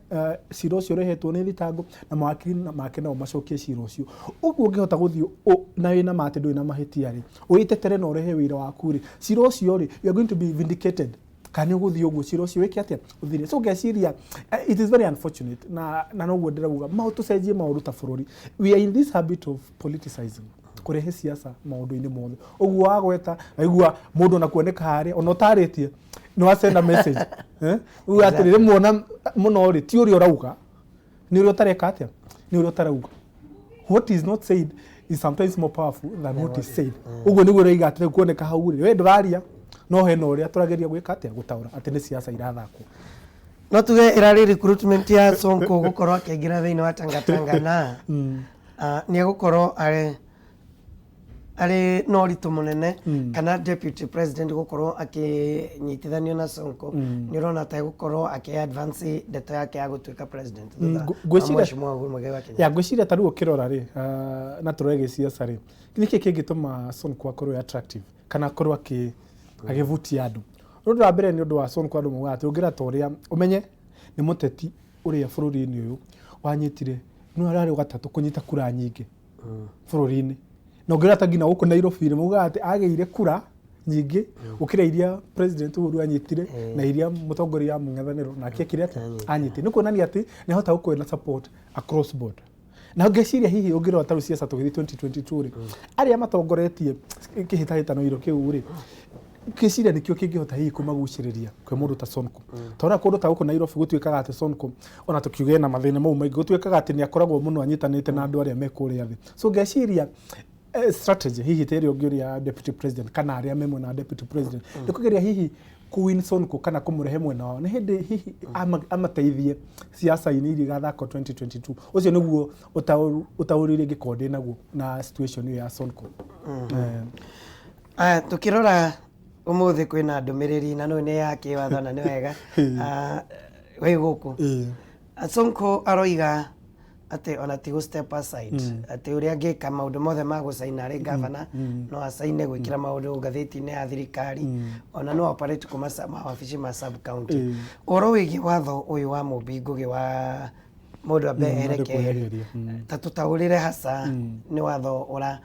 cira ũcio ũrehetwo nĩ thitango, na mawakiri make nao macokie cira ũcio. Ũguo ũngĩhota gũthiĩ na wĩna ma atĩ ndũrĩ na mahĩtia rĩ, wĩtetere na ũrehe wĩra waku rĩ, cira ũcio rĩ, you are going to be vindicated, kana nĩ ũgũthiĩ ũguo cira ũcio wĩke atĩa, ũthire. So ngeciria it is very unfortunate, na noguo ndĩrauga mau tũcenjie maũndũ ta bũrũri. We are in this habit of politicizing, kũrehe siasa maũndũ-inĩ mothe. Ũguo wagweta waigua mũndũ ona kuoneka harĩa ona ũtarĩtie nĩ wa send a message, eh? Uga atĩrĩ, rĩmwe ona mũno rĩ, ti ũrĩa ũrauga, nĩ ũrĩa ũtareka atĩa, nĩ ũrĩa ũtarauga. What is not said is sometimes more powerful than what is said. Ũguo nĩguo ũroiga atĩ rĩu kuoneka hau rĩ, we ndũraria, no hena ũrĩa tũrageria gwĩka atĩa, gũtaũra atĩ nĩ siasa irathakwo. No tuge ĩrarĩ recruitment ya Sonko gũkorwo akĩingĩra thĩinĩ wa tangatanga na nĩ egũkorwo arĩ na ũritũ mũnene, kana deputy president gũkorwo akĩnyitithanio na Sonko, nĩ ũrona ta egũkorwo akĩ advance ndeto yake ya gũtuĩka president thutha wa Mheshimiwa Uhuru Muigai wa Kenyatta? Ya, ngwĩciria ta rĩu ũkĩrora rĩ, na tũrore gĩciaca rĩ, nĩkĩ kĩngĩtũma Sonko akorwo e attractive kana akorwo agĩvutia andũ? Ũndũ wa mbere, nĩ ũndũ wa Sonko, andũ maugaga atĩ ũngĩra ta ũrĩa ũmenye nĩ mũteti ũrĩa bũrũri-inĩ ũyũ wanyitire, nĩ ararĩ gatatũ kũnyita kura nyingĩ bũrũri-inĩ, na ũngĩrora ta nginya gũkũ Nairobi rĩ, maugaga atĩ agĩire kura Nyingĩ gũkĩra iria President Uhuru anyitire na iria mũtongoria wa mũng'ethanĩro nake ekire atĩa anyitire. Nĩ kuonania atĩ nĩ ahota gũkorwo na support across board. Na ngeciria hihi ũngĩrora ta rĩu ciaca tũgĩthiĩ 2022 rĩ, arĩa matongoretie kĩhĩtahĩtano kĩu rĩ, ngĩciria nĩkĩo kĩngĩhota hihi kũmagucĩrĩria kwĩ mũndũ ta Sonko. Tondũ kũndũ ta gũkũ Nairobi gũtuĩkaga atĩ Sonko ona tũkiuge na mathĩna mau maingĩ, gũtuĩkaga atĩ nĩ akoragwo mũno anyitanĩte na andũ arĩa me kũrĩa thĩ. So ngeciria strategy hihi ta ĩrĩa ũngĩũria deputy president kana arĩa me mwena wa deputy president nĩ kũgeria hihi kũwin Sonko kana kũmũrehe mwena wao, nĩ hĩndĩ hihi amateithie siasa-inĩ iria igathakwo 2022. Ũcio nĩguo ũtaũri ũrĩa ingĩkorwo ndĩ naguo na situation ĩyo ya Sonko. Aya, tukirora umuthi kwina ndumiriri na no nĩ ya kĩwatho na nĩ wega. Wĩ gũkũ. Sonko aroiga atĩ ona ti gũ step aside, atĩ ũrĩa angĩka maũndũ mothe ma gũcaina arĩ gavana, no acaine gwĩkĩra maũndũ ngathĩti-inĩ ya thirikari, ona no operate kuma mawabici ma sub county. Ũhoro wĩgiĩ watho ũyũ wa Mũmbi Ngũgĩ wa mũndũ ambe andũ erekeherio, kwehereria. Ta tũtaũrĩre hasa nĩ watho ũra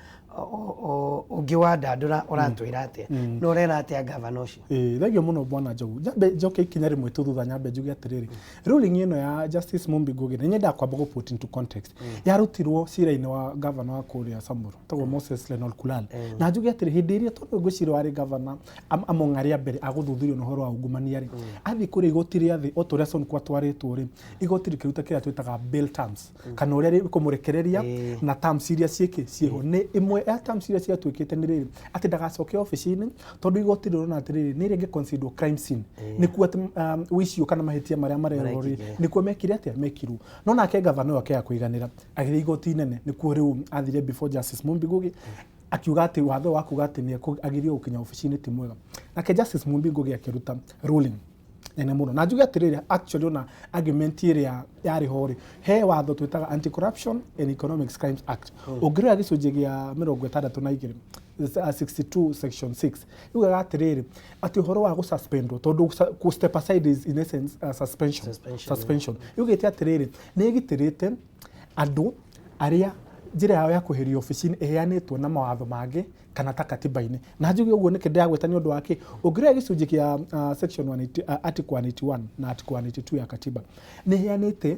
ũngĩwandandũra ũratwĩra atĩa, no ũrera atĩa gavana ũcio? Ĩĩ, thengio mũno bwana Njogu. Nyambe njoke ikinya rĩmwe tu thutha, nyambe njuge atĩrĩrĩ, ruling ĩno ya Justice Mumbi Ngugi nĩ nyendaga kwamba gũ put into context. Yarutirwo cira-inĩ wa gavana wa kũrĩa Samburu tagwo Moses Lenolkulal. Na njuge atĩrĩ, hĩndĩ ĩrĩa tondũ ngwĩciria warĩ gavana among arĩa mbere agũthuthurio na ũhoro wa ungumania rĩ, athiĩ kũrĩa igoti rĩa thĩ o ta ũrĩa Sonko atwarĩtwo rĩ, igoti rĩkĩruta kĩrĩa twĩtaga bail terms, kana ũrĩa rĩkũmũrekereria na terms iria ciĩkĩ ciĩho. Nĩ ĩmwe ya terms iria ciatuĩkĩte nĩ rĩrĩ, atĩ ndagacoke obici-inĩ, tondũ igoti rĩrona atĩrĩrĩ, nĩ rĩngĩ consider crime scene, nĩkuo atĩ ũici ũyũ kana mahĩtia marĩa marerwo rĩ, marekĩkire. Nĩkuo mekire atĩa, mekirwo. No nake gavana ũyũ akĩaga kũiganĩra, agĩthiĩ igoti inene, nĩkuo rĩu athire before Justice Mumbi Ngugi, akiuga atĩ watho wa kuga atĩ nĩ agĩrĩirwo gũkinya obici-inĩ ti mwega. Nake Justice Mumbi Ngugi akĩruta ruling nene mũno. Na njuge atĩrĩrĩ, actually ona argument ĩrĩa yarĩ ho rĩ, he watho twĩtaga Anti-Corruption and Economic Crimes Act. Ũngĩrora gĩcunjĩ gĩa 62, 62 section 6, yugaga atĩrĩrĩ, atĩ ũhoro wa gũsuspendwo, tondũ kũ step aside is in essence suspension. Suspension. Suspension yugĩte atĩrĩrĩ, nĩ ĩgitĩrĩte andũ arĩa njĩra yao ya kweherio obici-inĩ ĩheanĩtwo na mawatho mangĩ kana ta katiba-inĩ. Na njuge ũguo nĩkĩ ndĩragwĩta, nĩ ũndũ wa kĩ? Ũngĩrora gĩcunjĩ kĩa section 180, article 181 na article 182 ya katiba, nĩ ĩheanĩte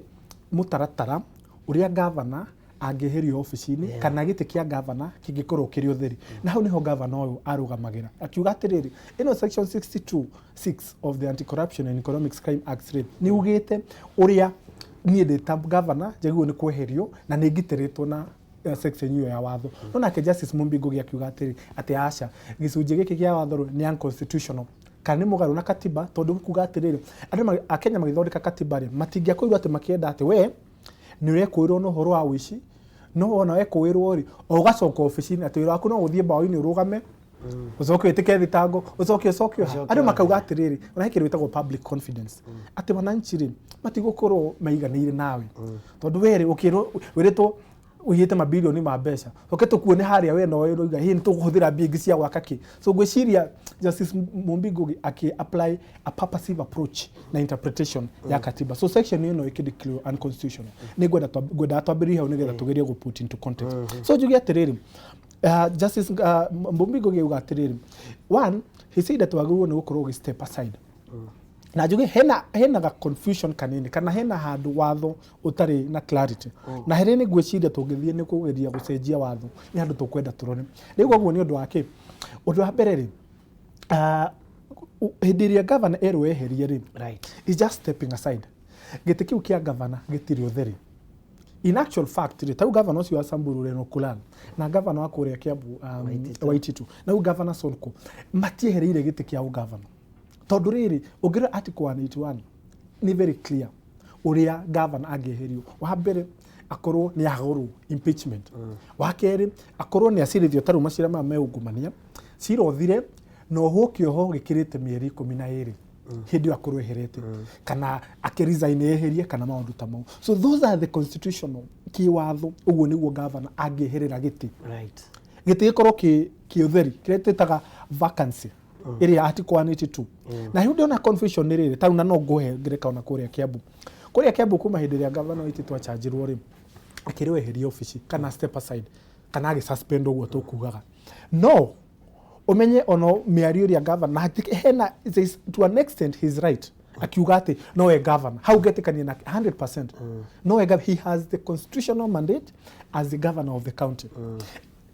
mũtaratara ũrĩa gavana angĩeherio obici-inĩ kana gĩtĩ kĩa gavana kĩngĩkorwo kĩrĩ ũtheri. Na hau nĩho gavana ũyũ arũgamagĩra, akiuga atĩrĩrĩ, ĩno section 62 6 of the Anti-Corruption and Economic Crime Act rĩ, nĩ ugĩte ũrĩa niĩ ndĩ ta gavana njagĩrĩirwo nĩ kweherio na nĩ ngitĩrĩtwo na section ĩyo ya watho. No nake Justice Mumbi Ngugi akiuga atĩrĩ, atĩ aca, gĩcunjĩ gĩkĩ kĩa watho rĩ, nĩ unconstitutional kana nĩ mũgarũ na katiba, tondũ kuga atĩrĩrĩ, andũ akenya magĩthondeka katiba rĩ, matingĩakorirwo atĩ makĩenda atĩ we nĩ ũrekũĩrwo na ũhoro wa ũici, no wona wekũĩrwo rĩ, o ũgacoka obici-inĩ, atĩ wĩra waku no gũthiĩ mbaũ-inĩ, ũrũgame, ũcoke wĩtĩke thitango, ũcoke ũcoke ha. Ũcoke andũ makauga ohe. Atĩrĩrĩ, ona he kĩndũ gĩtagwo public confidence, atĩ wananchi rĩ, matigũkorwo maiganĩire nawe, tondũ we rĩ, ũkĩrwo wĩrĩtwo ũiyĩte mabirioni ma mbeca, oke tũkuone harĩa we nowe ũroiga hihi nĩ tũkũhũthĩra mbia ingĩ cia gwaka kĩ. So ngwĩciria Justice Mumbi Ngugi akĩ apply a purposive approach na interpretation ya katiba, so section ĩno ĩkĩ declare unconstitutional. Nĩ ngwenda ngwendaga twambĩrĩrie hau nĩgetha tũgerie gũ put into context. So njuge atĩrĩrĩ, Justice Mumbi Ngugi auga atĩrĩrĩ, one, he said that wagĩrĩirwo nĩ gũkorwo ũgĩ step aside. Na njuge hena ga confusion kanini kana hena handũ watho ũtarĩ na clarity, na harĩa nĩ ngwĩciria tũngĩthiĩ nĩ kũgeria gũcenjia watho, nĩ handũ tũkwenda tũrore rĩu. Ũguo nĩ ũndũ wa kĩ? Ũndũ wa mbere rĩ, hĩndĩ ĩrĩa gavana erwo eherie rĩ, is just stepping aside. Gĩtĩ kĩu kĩa gavana gĩtirĩ ũtheri. In actual fact rĩ, tarĩu gavana ũcio wa Samburu Lenolkulal na gavana wa kũrĩa Kiambu Waititu. Waititu, na rĩu gavana Sonko, matiehereire gĩtĩ kĩa ũgavana, tondũ rĩrĩ, ũngĩrora article 181 nĩ very clear ũrĩa gavana angĩeherio. Wa mbere, akorwo nĩ agũrwo, impeachment. Wa kerĩ, akorwo nĩ acirithio, tarĩu macira maya me ungumania, cira ũthire na ohwo kĩoho gĩkĩrĩte mĩeri 12, hĩndĩ ĩyo akorwo eherete kana akĩresign eherie kana maũndũ ta mau. So those are the constitutional, kĩwatho, ũguo nĩguo gavana angĩeherera gĩtĩ, gĩtĩ gĩkorwo kĩ ũtheri, kĩrĩa twĩtaga vacancy ĩrĩa article 182. Na rĩu ndĩona confusion nĩ rĩrĩ, tarĩu na no ngũhe ngerekano na kũrĩa Kiambu kuma hĩndĩ ĩrĩa gavana Waititu achanjirwo rĩ, akĩrwo eherie obici kana step aside kana agĩ suspend, ũguo tũkugaga. No Ũmenye ono mĩario ĩrĩa governor na hena to an extent he's right akiuga atĩ nowe governor hau ngetĩkania nake 100%. Nowe he has the constitutional mandate as the governor of the county.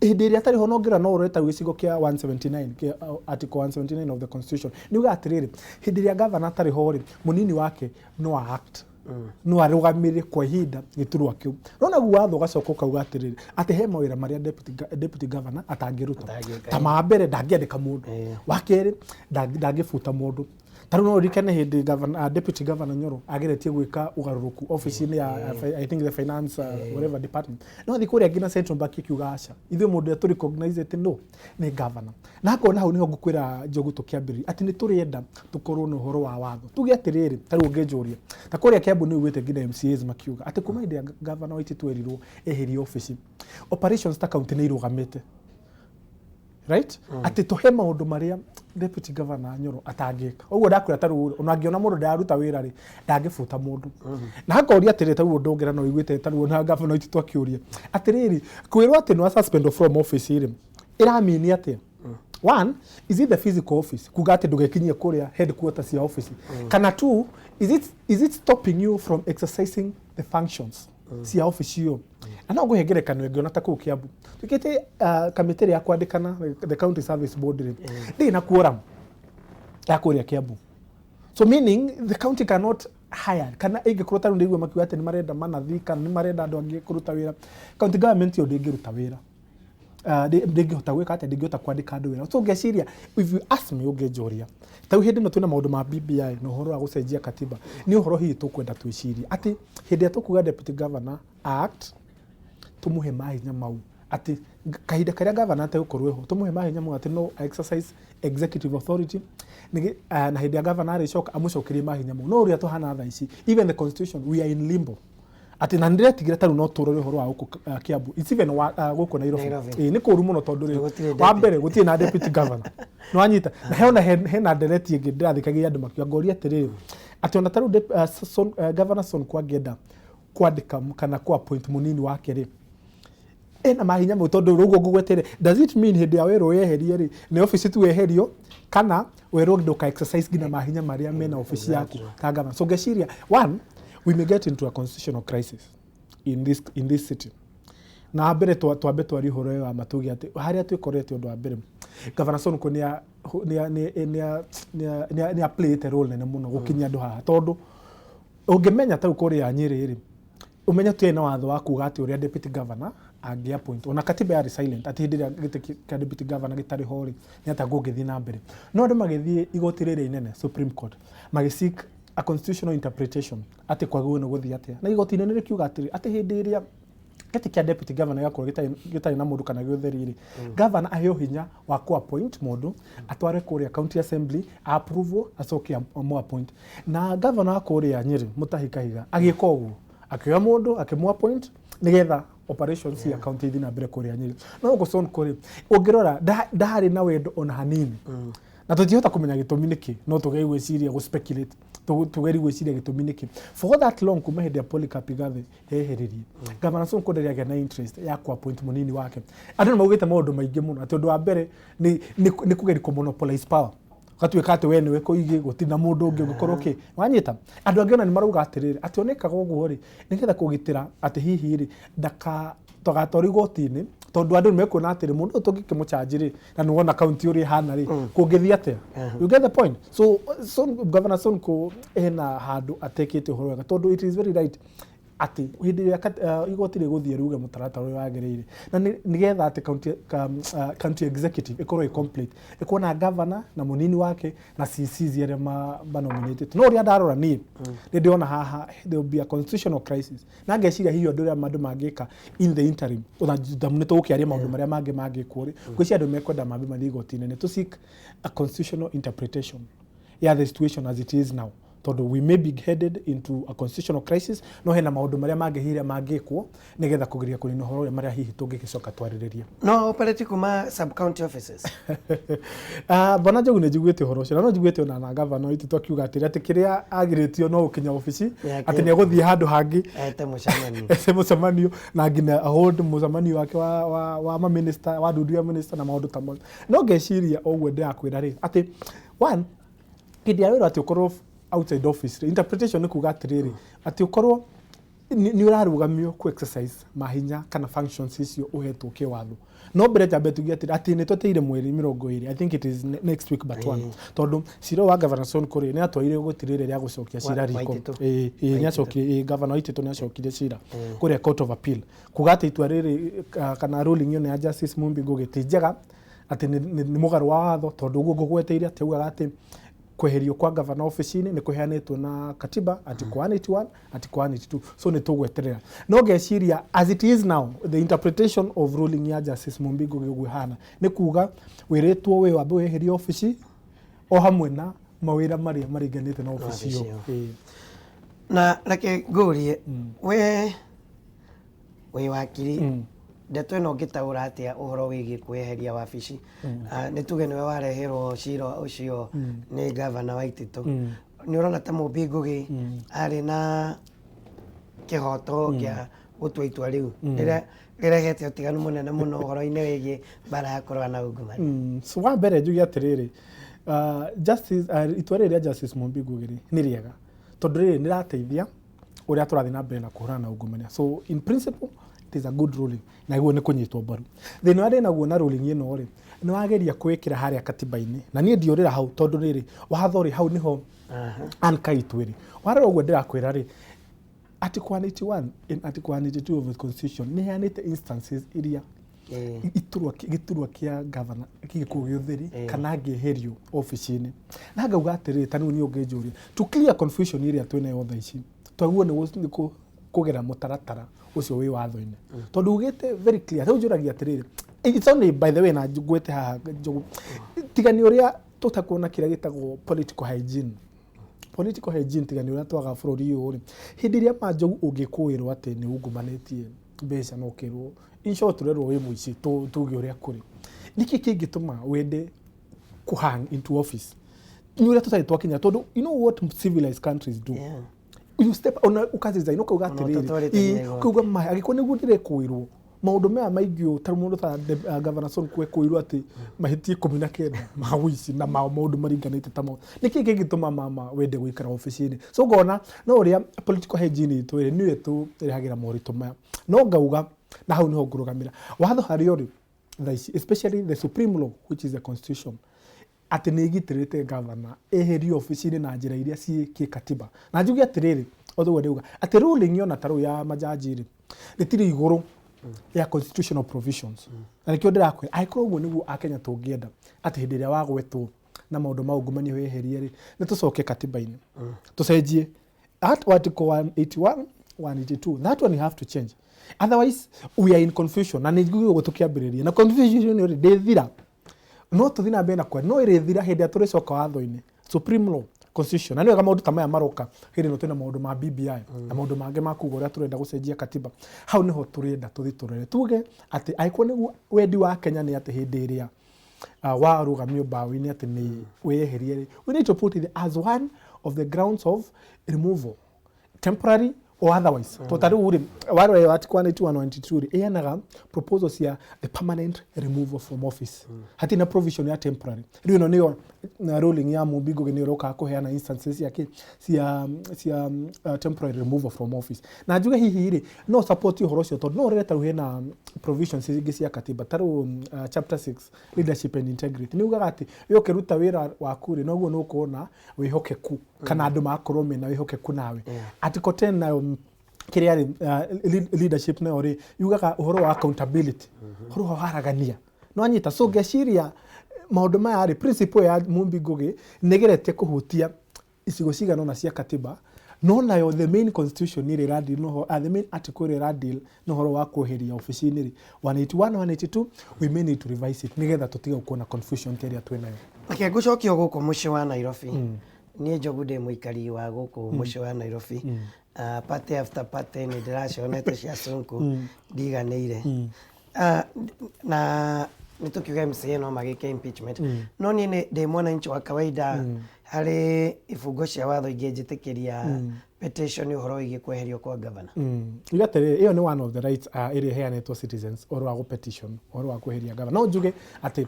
Hĩndĩ ĩrĩa atarĩ ho no ngĩra no ũrore ta gĩcigo kĩa 179 kĩa article 179 of the constitution nĩ uga atĩrĩrĩ, hĩndĩ ĩrĩa governor atarĩ ho rĩ, mũnini wake no act, no arũgamĩrĩre kwa ihinda gĩturwa kĩu. No naguo watho ũgacoka ũkauga atĩrĩrĩ, atĩ he mawĩra marĩa deputy governor atangĩruta. Ta ma mbere, ndangĩandĩka mũndũ. Wa kerĩ, ndangĩbuta mũndũ. Ta rĩu no ũririkane hĩndĩ deputy governor Nyoro ageretie gwĩka ũgarũrũku ofici-inĩ ya I think the finance whatever department, no athiĩ kũrĩa nginya Central Bank ĩkiuga aca, ithuĩ mũndũ ũrĩa tũ recognize atĩ no nĩ governor. Na akona hau nĩho ngũkwĩra Njogu tũkĩambĩrĩria atĩ nĩ tũrenda tũkorwo na ũhoro wa watho. Tuge atĩrĩrĩ, ta rĩu ũngĩnjũria ta kũrĩa Kiambu nĩ uguĩte nginya MCAs makiuga atĩ kuma hĩndĩ ya governor Waititu erirwo eherie ofici, operations ta county nĩ irũgamĩte, right? Atĩ tũhe maũndũ marĩa deputy governor Nyoro atangĩka. Ũguo ndakwĩra, ta rĩu ona angĩona mũndũ ndararuta wĩra rĩ, ndangĩbuta mũndũ. Na hakoria atĩrĩ, ta rĩu ũndũ ũngĩ na no ũiguĩte ta rĩu na governor Waititu akĩũria atĩrĩrĩ, kwĩrwo atĩ nĩ suspend from office rĩ, ĩramini atĩa? One, is it the physical office, kuga atĩ ndũgekinyie kũrĩa headquarters cia office? Kana two, is it stopping you from exercising the functions cia office ĩyo? Na no ngũhe ngerekano ĩngĩ, ona ta kũu Kiambu tuĩkĩte kamĩtĩ ĩrĩa ya kwandĩkana, the county service board rĩ, ndĩrĩ na quorum ya kũrĩa Kiambu. So meaning the county cannot hire, kana ĩngĩkorwo ta rĩu ndĩigua makiuga atĩ nĩ marenda manathi kana nĩ marenda andũ angĩ kũruta wĩra, county government ĩyo ndĩngĩruta wĩra. Ndĩngĩhota gwĩka atĩa? Ndĩngĩhota kwandĩka andũ wĩra. So ngeciria, if you ask me, ũngĩnjũria ta rĩu hĩndĩ ĩno twĩna maũndũ ma BBI na ũhoro wa gũcenjia katiba, nĩ ũhoro hihi tũkwenda twĩcirie atĩ hĩndĩ ĩrĩa tũkuga deputy governor act, tũmũhe mahinya mau atĩ kahinda karĩa governor ategũkorwo eho, tũmũhe mahinya mau atĩ no exercise executive authority na hĩndĩ ya governor arĩcoka amũcokerie mahinya mau. No ũrĩa tũhana thaa ici, even the constitution, we are in limbo atĩ na nĩndĩretigĩra ta rĩu no tũrore ũhoro wa gũkũ Kiambu, it's even gũkũ Nairobi. Nairobi. Ĩĩ, nĩ kũũru mũno tondũ rĩ, Gũtirĩ wa mbere gũtirĩ na deputy governor, nĩwanyita? Na hena hena ndereti ĩngĩ ndĩrathikagĩria andũ makiuga, ngoria atĩrĩrĩ, atĩ ona ta rĩu governor Sonko angĩenda kwandĩka kana ku appoint mũnini wake rĩ, ena mahinya mau? Tondũ rĩu ũguo ngũgwetere, does it mean hĩndĩ ya werwo weherie rĩ, nĩ ofici tu weherio, kana werwo ndũka exercise nginya mahinya marĩa mena ofici yaku ta governor? So ngeciria, one, we may get into a constitutional crisis in this city. Na mbere twambe twarie ũhoro ũyũ wa matuge atĩ harĩa twĩkorete, ũndũ wa mbere, Governor Sonko nĩ a played role nene mũno gũkinyia andũ haha, tondũ ũngĩmenya ta rĩu kũrĩa Nyĩrĩ rĩ, ũmenye tũtiarĩ na watho wa kuga atĩ ũrĩa deputy governor angĩ appoint. Ona katiba yarĩ silent atĩ hĩndĩ ĩrĩa gĩtĩ kĩa deputy governor gĩtarĩ ho rĩ, nĩ atĩa kũngĩthiĩ na mbere. No andũ magĩthiĩ igoti rĩrĩa inene, Supreme Court, magĩ seek a constitutional interpretation atĩ kwagĩrĩirwo nĩ gũthiĩ atĩa, na igoti inene rĩkiuga atĩrĩ, atĩ hĩndĩ ĩrĩa gĩtĩ kĩa deputy governor gĩgakorwo gĩtarĩ na mũndũ kana gĩũtheri rĩ, governor aheo hinya wa ku appoint mũndũ, atware kũrĩa county assembly approve, acoke amũ appoint. Na governor wa kũrĩa Nyĩrĩ, Mutahi Kahiga, agĩka ũguo, akĩoya mũndũ akĩmũ appoint nĩgetha operations cia county ithiĩ na mbere kũrĩa Nyĩrĩ. No gũkũ Sonko rĩ, ũngĩrora ndarĩ na wendo ona hanini, na tũtingĩhota kũmenya gĩtũmi nĩkĩ, no tũgerie gwĩciria, gũ speculate, tũgerie gwĩciria gĩtũmi nĩkĩ. For that long, kuma hĩndĩ ya Polycarp Igathe eheririe, Governor Sonko ndarĩ agĩa na interest ya ku appoint mũnini wake. Andũ nĩ maugĩte maũndũ maingĩ mũno, atĩ ũndũ wa mbere nĩ kũgeria kũ monopolize power, ũgatuĩka atĩ we nĩwe kũigĩ, gũtirĩ na mũndũ ũngĩ ũngĩkorwo kĩ wanyita. Andũ angĩ ona nĩ marauga atĩrĩrĩ, atĩ onekaga ũguo rĩ, nĩgetha kũgitĩra atĩ hihi rĩ ndaka tũgatwarwo igoti-inĩ, tondũ andũ nĩ mekuona atĩrĩ, mũndũ ũyũ tũngĩkĩmũchanji rĩ, na nĩ wona kaunti ũrĩa ĩhana rĩ, kũngĩthiĩ atĩa? You get the point? So Governor Sonko ena handũ atekĩte ũhoro wega, tondũ it is very right atĩ hĩndĩ ĩrĩa igoti rĩgũthiĩ ruge mũtaratara ũrĩa wagĩrĩire, na nĩgetha atĩ county executive ĩkorwo ĩ complete, ĩkorwo na governor na mũnini wake na CCs arĩa ma nominated. No ũrĩa ndarora niĩ, nĩ ndĩrona haha there will be a constitutional crisis, na ngeciria hihi ũndũ ũrĩa andũ mangĩka in the interim, ona nĩ tũgũkĩaria maũndũ marĩa mangĩ mangĩkwo rĩ, ngwĩciria andũ mekwenda mambe mathiĩ igoti inene to seek a constitutional interpretation ya the situation as it is now. Tondũ we may be headed into a constitutional crisis, no hena maũndũ marĩa mangĩ hihi mangĩkwo nĩgetha kũgiria kũnina ũhoro ũrĩa marĩa hihi tũngĩgĩcoka twarĩrĩrie. No operate kuma sub county offices. Bwana Njogu, nĩ njiguĩte ũhoro ũcio na no njiguĩte ona na gavana witũ akiuga atĩrĩ, atĩ kĩrĩa agirĩtio no gũkinya obici, atĩ nĩ egũthiĩ handũ hangĩ ete mũcemanio. Ete mũcemanio na nginya hold mũcemanio wake wa maminista, wa ndundu ya minister na maũndũ ta mau. No ngeciria ũguo ndĩrakwĩra rĩ, atĩ one hĩndĩ ya wĩra, atĩ ũkorwo outside office rĩ, interpretation nĩ kuga atĩrĩrĩ, atĩ ũkorwo nĩ ũrarũgamio ku exercise mahinya kana functions icio ũhetwo kĩwatho. No mbere tambe tuge atĩ nĩ tweteire mweri 20, I think it is next week but one, tondũ cira wa Governor Sonko rĩ, nĩ atwarire igoti rĩrĩ rĩa gũcokia cira riko. Waititu. Ĩĩ, nĩ acokirie, ĩĩ, Governor Waititu nĩ acokirie cira kũrĩa Court of Appeal kuga atĩ itua rĩrĩ kana ruling ĩyo ya Justice Mumbi Ngugi ti njega, atĩ nĩ mũgarũ wa watho, tondũ ũguo ngũgweteire atĩ augaga atĩ kweherio kwa gavana obici-inĩ nĩ kũheanĩtwo na katiba, article 181, article 182. So nĩ tũgweterera, no ngeciria as it is now, the interpretation of ruling ya Justice Mumbi Ngugi ũguo ĩhana nĩ kuga wĩrĩtwo wĩ wambe weherio obici o hamwe na mawĩra marĩa maringanĩte na obici ĩyo. Obici ĩyo. Ĩĩ. Na reke ngũrie, we wĩ wakiri, ndeto ĩno ũngĩtaũra atĩa ũhoro wĩgiĩ kwĩyeheria wabici? Nĩ tuge nĩwe wareherwo cira ũcio nĩ gavana Waititu, nĩ ũrona ta Mũmbi Ngugi arĩ na kĩhoto kĩa gũtua itua rĩu rĩrĩa rĩrehete ũtiganu mũnene mũno ũhoro-inĩ wĩgiĩ mbara ya kũrũa na ungumania? So wa mbere njuge atĩrĩrĩ, justice, itua rĩrĩ rĩa Justice Mumbi Ngugi rĩ, nĩ rĩega, tondũ rĩrĩ nĩ rĩrateithia ũrĩa tũrathiĩ na mbere na kũhũrana na ungumania. So in principle it is a good ruling na guo nĩ kũnyitwo mbaru. Thĩna ũrĩa ndĩnaguo na ruling ĩno rĩ, nĩ wageria kwĩkĩra harĩa katiba-inĩ na niĩ ndiũrĩra hau, tondũ rĩrĩ watho rĩ, hau nĩho ankaitũ rĩ warora ũguo ndĩrakwĩra rĩ, Article 181 in Article 182 of the Constitution nĩ heanĩte instances iria iturwa, gĩturwa kĩa gavana gĩgĩkorwo gĩ ũtheri kana angĩeherio obici-inĩ. Na ngauga atĩrĩrĩ, ta rĩu niĩ ũngĩnjũria, to clear confusion ĩrĩa twĩnayo thaa ici, twagĩrĩirwo nĩ kũgera mũtaratara ũcio wĩ watho-inĩ, tondũ ugĩte very clear. Rĩu njũragia atĩrĩrĩ, it's only by the way, na ngwĩte haha Njogu, tiga nĩ ũrĩa tũtakuona kĩrĩa gĩtagwo political hygiene, political hygiene, tiga nĩ ũrĩa twaga bũrũri ũyũ rĩ, hĩndĩ ĩrĩa ma Njogu ũngĩkũĩrwo atĩ nĩ ungumanĩtie mbeca na ũkĩrwo, in short, ũrerwo wĩ mũici, tuge ũrĩa kũrĩ, nĩkĩ kĩngĩtũma wende kũhang into office? Nĩ ũrĩa tũtarĩ twakinya, tondũ you know what civilized countries do? You step ona ukaresign, ukauga Ona atĩrĩrĩ, ũtatwarĩte nginya igoti. Ukauga ma angĩkorwo nĩguo ndĩrekũĩrwo maũndũ maya maingĩ ũũ, ta mũndũ ta Governor Sonko ekũĩrwo atĩ mahĩtia 19 ma ũici na ma maũndũ maringanĩte ta mau, nĩkĩ kĩngĩtũma mama wende gũikara obici-inĩ? So ngona no ũrĩa political hygiene itũ ĩrĩ nĩyo ĩtũrehagĩra moritũ maya. No ngauga na hau nĩho ngũrũgamĩra watho harĩa ũrĩ thaa ici, especially the supreme law, which is the Constitution, atĩ nĩ ĩgitĩrĩte gavana eherio obici-inĩ na njĩra iria ciĩ kĩkatiba. Na njuge atĩrĩrĩ, o ũguo ndĩuga atĩ ruling ona ta rĩu ya majaji rĩ, rĩtirĩ igũrũ ya constitutional provisions. Na nĩkĩo ndĩrakwĩra, angĩkorwo ũguo nĩguo Akenya tũngĩenda, atĩ hĩndĩ ĩrĩa wagwetwo na maũndũ ma ungumania weherie rĩ, nĩ tũcoke katiba-inĩ tũcenjie at article 181, 182. That one you have to change, otherwise we are in confusion. Na nĩ ũguo tũkĩambĩrĩria na confusion rĩ, ndĩthira, no tũthiĩ na mbere na kwaria, no ĩrĩthira hĩndĩ ĩrĩa tũrĩcoka watho-inĩ, supreme law, Constitution. Na nĩ wega maũndũ ta maya maroka hĩndĩ ĩno twĩna maũndũ ma BBI na maũndũ mangĩ ma kuga ũrĩa tũrenda gũcenjia katiba. Hau nĩho tũrenda tũthiĩ tũrore, tuge atĩ angĩkorwo nĩguo wendi wa Kenya nĩ atĩ hĩndĩ ĩrĩa warũgamio mbaũ-inĩ atĩ nĩ wĩyeherie rĩ, we need to put it as one of the grounds of removal, temporary or otherwise. To ta rĩu rĩ, warora article 181, 192 rĩ, ĩheanaga proposal cia the permanent removal from office, hatirĩ na provision ya temporary. Rĩu ĩno nĩyo na ruling ya Mumbi Ngugi nĩyo ĩrokaga kũheana instances cia kĩ cia temporary removal from office. Na njuge hihi rĩ, no support ũhoro ũcio, tondũ no ũrore ta rĩu hena provisions ingĩ cia katiba, ta rĩu chapter 6, leadership and integrity, nĩ ugaga atĩ we ũkĩruta wĩra waku rĩ, noguo nĩ ũkorwo na wĩhokeku kana andũ magakorwo mena wĩhokeku nawe. Article 10 nayo, kĩrĩa rĩ, leadership nayo rĩ, yugaga ũhoro wa accountability, ũhoro wa waragania no anyita. So ngeciria maũndũ maya rĩ, principle ya Mumbi Ngugi nĩ ĩgeretie kũhutia icigo cigana ũna cia katiba, no nayo the main constitution ĩrĩa ĩradeal na ũhoro, the main article ĩrĩa ĩradeal na ũhoro wa kweheria obici-inĩ rĩ, 181, 182, we may need to revise it nĩgetha tũtige gũkorwo na confusion ta ĩrĩa twĩ nayo. Reke ngũcokie o gũkũ mũciĩ wa Nairobi. Niĩ Njogu ndĩ mũikari wa gũkũ mũciĩ wa Nairobi. Party after party nĩ ndĩracionete cia Sonko, ndiganĩire. Na nĩ tũkiuga MCA no magĩke impeachment, no niĩ ndĩ mwananchi wa kawaida, harĩ ibungo cia watho ingĩnjĩtĩkĩria petition ũhoro wĩgiĩ kweherio kwa governor? Uga atĩrĩrĩ, ĩyo nĩ one of the rights ĩrĩa ĩheanĩtwo citizens, ũhoro wa gũ-petition ũhoro wa kweheria governor. No njuge atĩ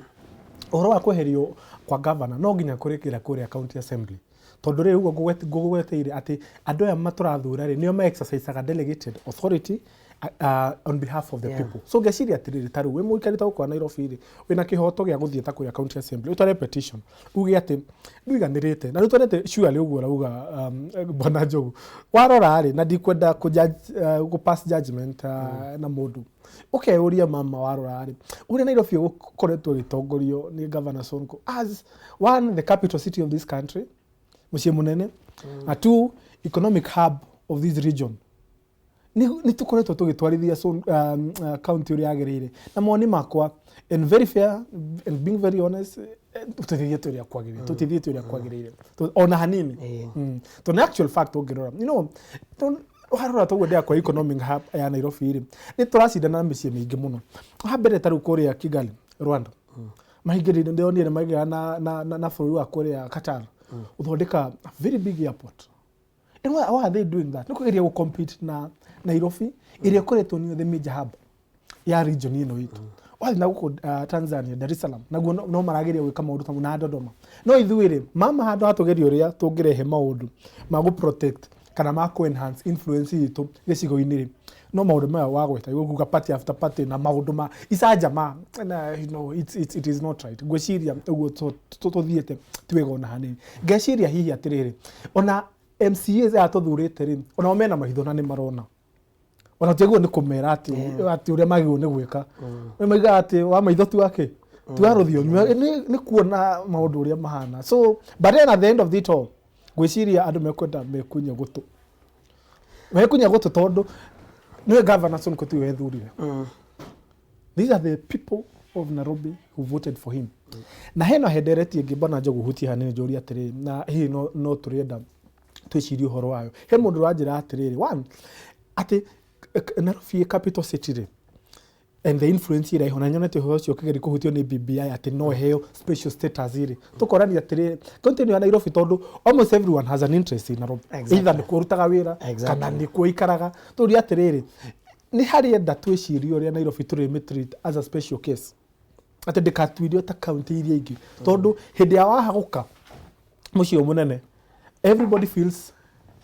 ũhoro wa kweherio kwa governor no nginya kũrĩkĩra kũrĩa county assembly, tondũ rĩrĩ ũguo ngũgweteire atĩ andũ aya matũrathura rĩ, nĩo ma-exercisaga delegated authority on behalf of the people. So ngeciria atĩrĩrĩ, ta rĩu wĩ mũikari ta gũkũ wa Nairobi rĩ, wĩna kĩhoto gĩa gũthiĩ ta kũrĩa county assembly ũtware petition uge atĩ ndũiganĩrĩte na rĩu twarete. Surely ũguo ũrauga, bwana Njogu, warora rĩ, na ndikwenda kũ judge, gũ pass judgment na mũndũ ũkeyũria, mama, warora rĩ, ũrĩa Nairobi ũkoretwo ĩgĩtongorio nĩ Governor Sonko as one, the capital city of this country, mũciĩ mũnene, na two, economic hub of this region, nĩ tũkoretwo tũgĩtwarithia county ũrĩa yagĩrĩire. Na mawoni makwa, and very fair and being very honest, tũtithiĩte ũrĩa kwagĩrĩire, tũtithiĩte ũrĩa kwagĩrĩire ona hanini. Tondũ nĩ actual fact ũngĩrora, warora toguo ndĩa kwa economic hub ya Nairobi rĩ, nĩ tũracindana na mĩciĩ mĩingĩ mũno. Ha mbere ta rĩu kũrĩa Kigali, Rwanda, maingĩrire, ndĩronire maingĩra na bũrũri wa kũrĩa Qatar gũthondeka a very big airport. And why are they doing that? Nĩ kũgeria gũ compete na Nairobi ĩrĩa ĩkoretwo nĩyo the major hub ya region ĩno itũ. Wathiĩ na gũkũ Tanzania, Dar es Salaam, naguo no marageria gwĩka maũndũ ta na Dodoma. No ithuĩ rĩ, mama, handũ ha tũgerie ũrĩa tũngĩrehe maũndũ ma gũ protect kana ma kũ enhance influence itũ gĩcigo-inĩ rĩ, no maũndũ maya wagweta kuga party after party na maũndũ ma icanjama na it is not right. Ngwĩciria ũguo tũthiĩte ti wega ona hanini. Ngeciria hihi atĩrĩrĩ, ona MCAs aya tũthurĩte rĩ, onao mena mahitho na nĩ marona, ona tiagĩrĩirwo nĩ kũmera atĩ atĩ ũrĩa magĩrĩirwo nĩ gwĩka. Nĩ maigaga atĩ wa maitho ti wake ti wa rũthiomi, nĩ kuona maũndũ ũrĩa mahana. So but then at the end of it all, ngwĩciria andũ mekwenda mekunya gũtũ tondũ nĩwe Governor Sonko tiwe wethurire. These are the people of Nairobi who voted for him. Na hena hendereti ĩngĩ, mbona Njogu hutie hanini, njũrie atĩrĩrĩ, na hihi no tũrĩenda twĩcirie ũhoro wayo. He mũndũ ũranjĩra atĩrĩrĩ, one, atĩ Nairobi ĩ capital city rĩ, and the influence ĩrĩa ĩho, na nyonete ũhoro ũcio ũkĩgeria kũhutio nĩ BBI atĩ no ĩheo special status rĩ, tũkorania atĩrĩrĩ, county ĩno ya Nairobi, tondũ almost everyone has an interest in Nairobi, either nĩkuo ũrutaga wĩra kana nĩkuo ikaraga, tũrie atĩrĩrĩ, nĩ harĩenda twĩcirie ũrĩa Nairobi tũrĩmĩ as a special case, atĩ ndĩkatuirio ta county iria ingĩ, tondũ hĩndĩ ya wahagũka mũciĩ ũyũ mũnene, everybody feels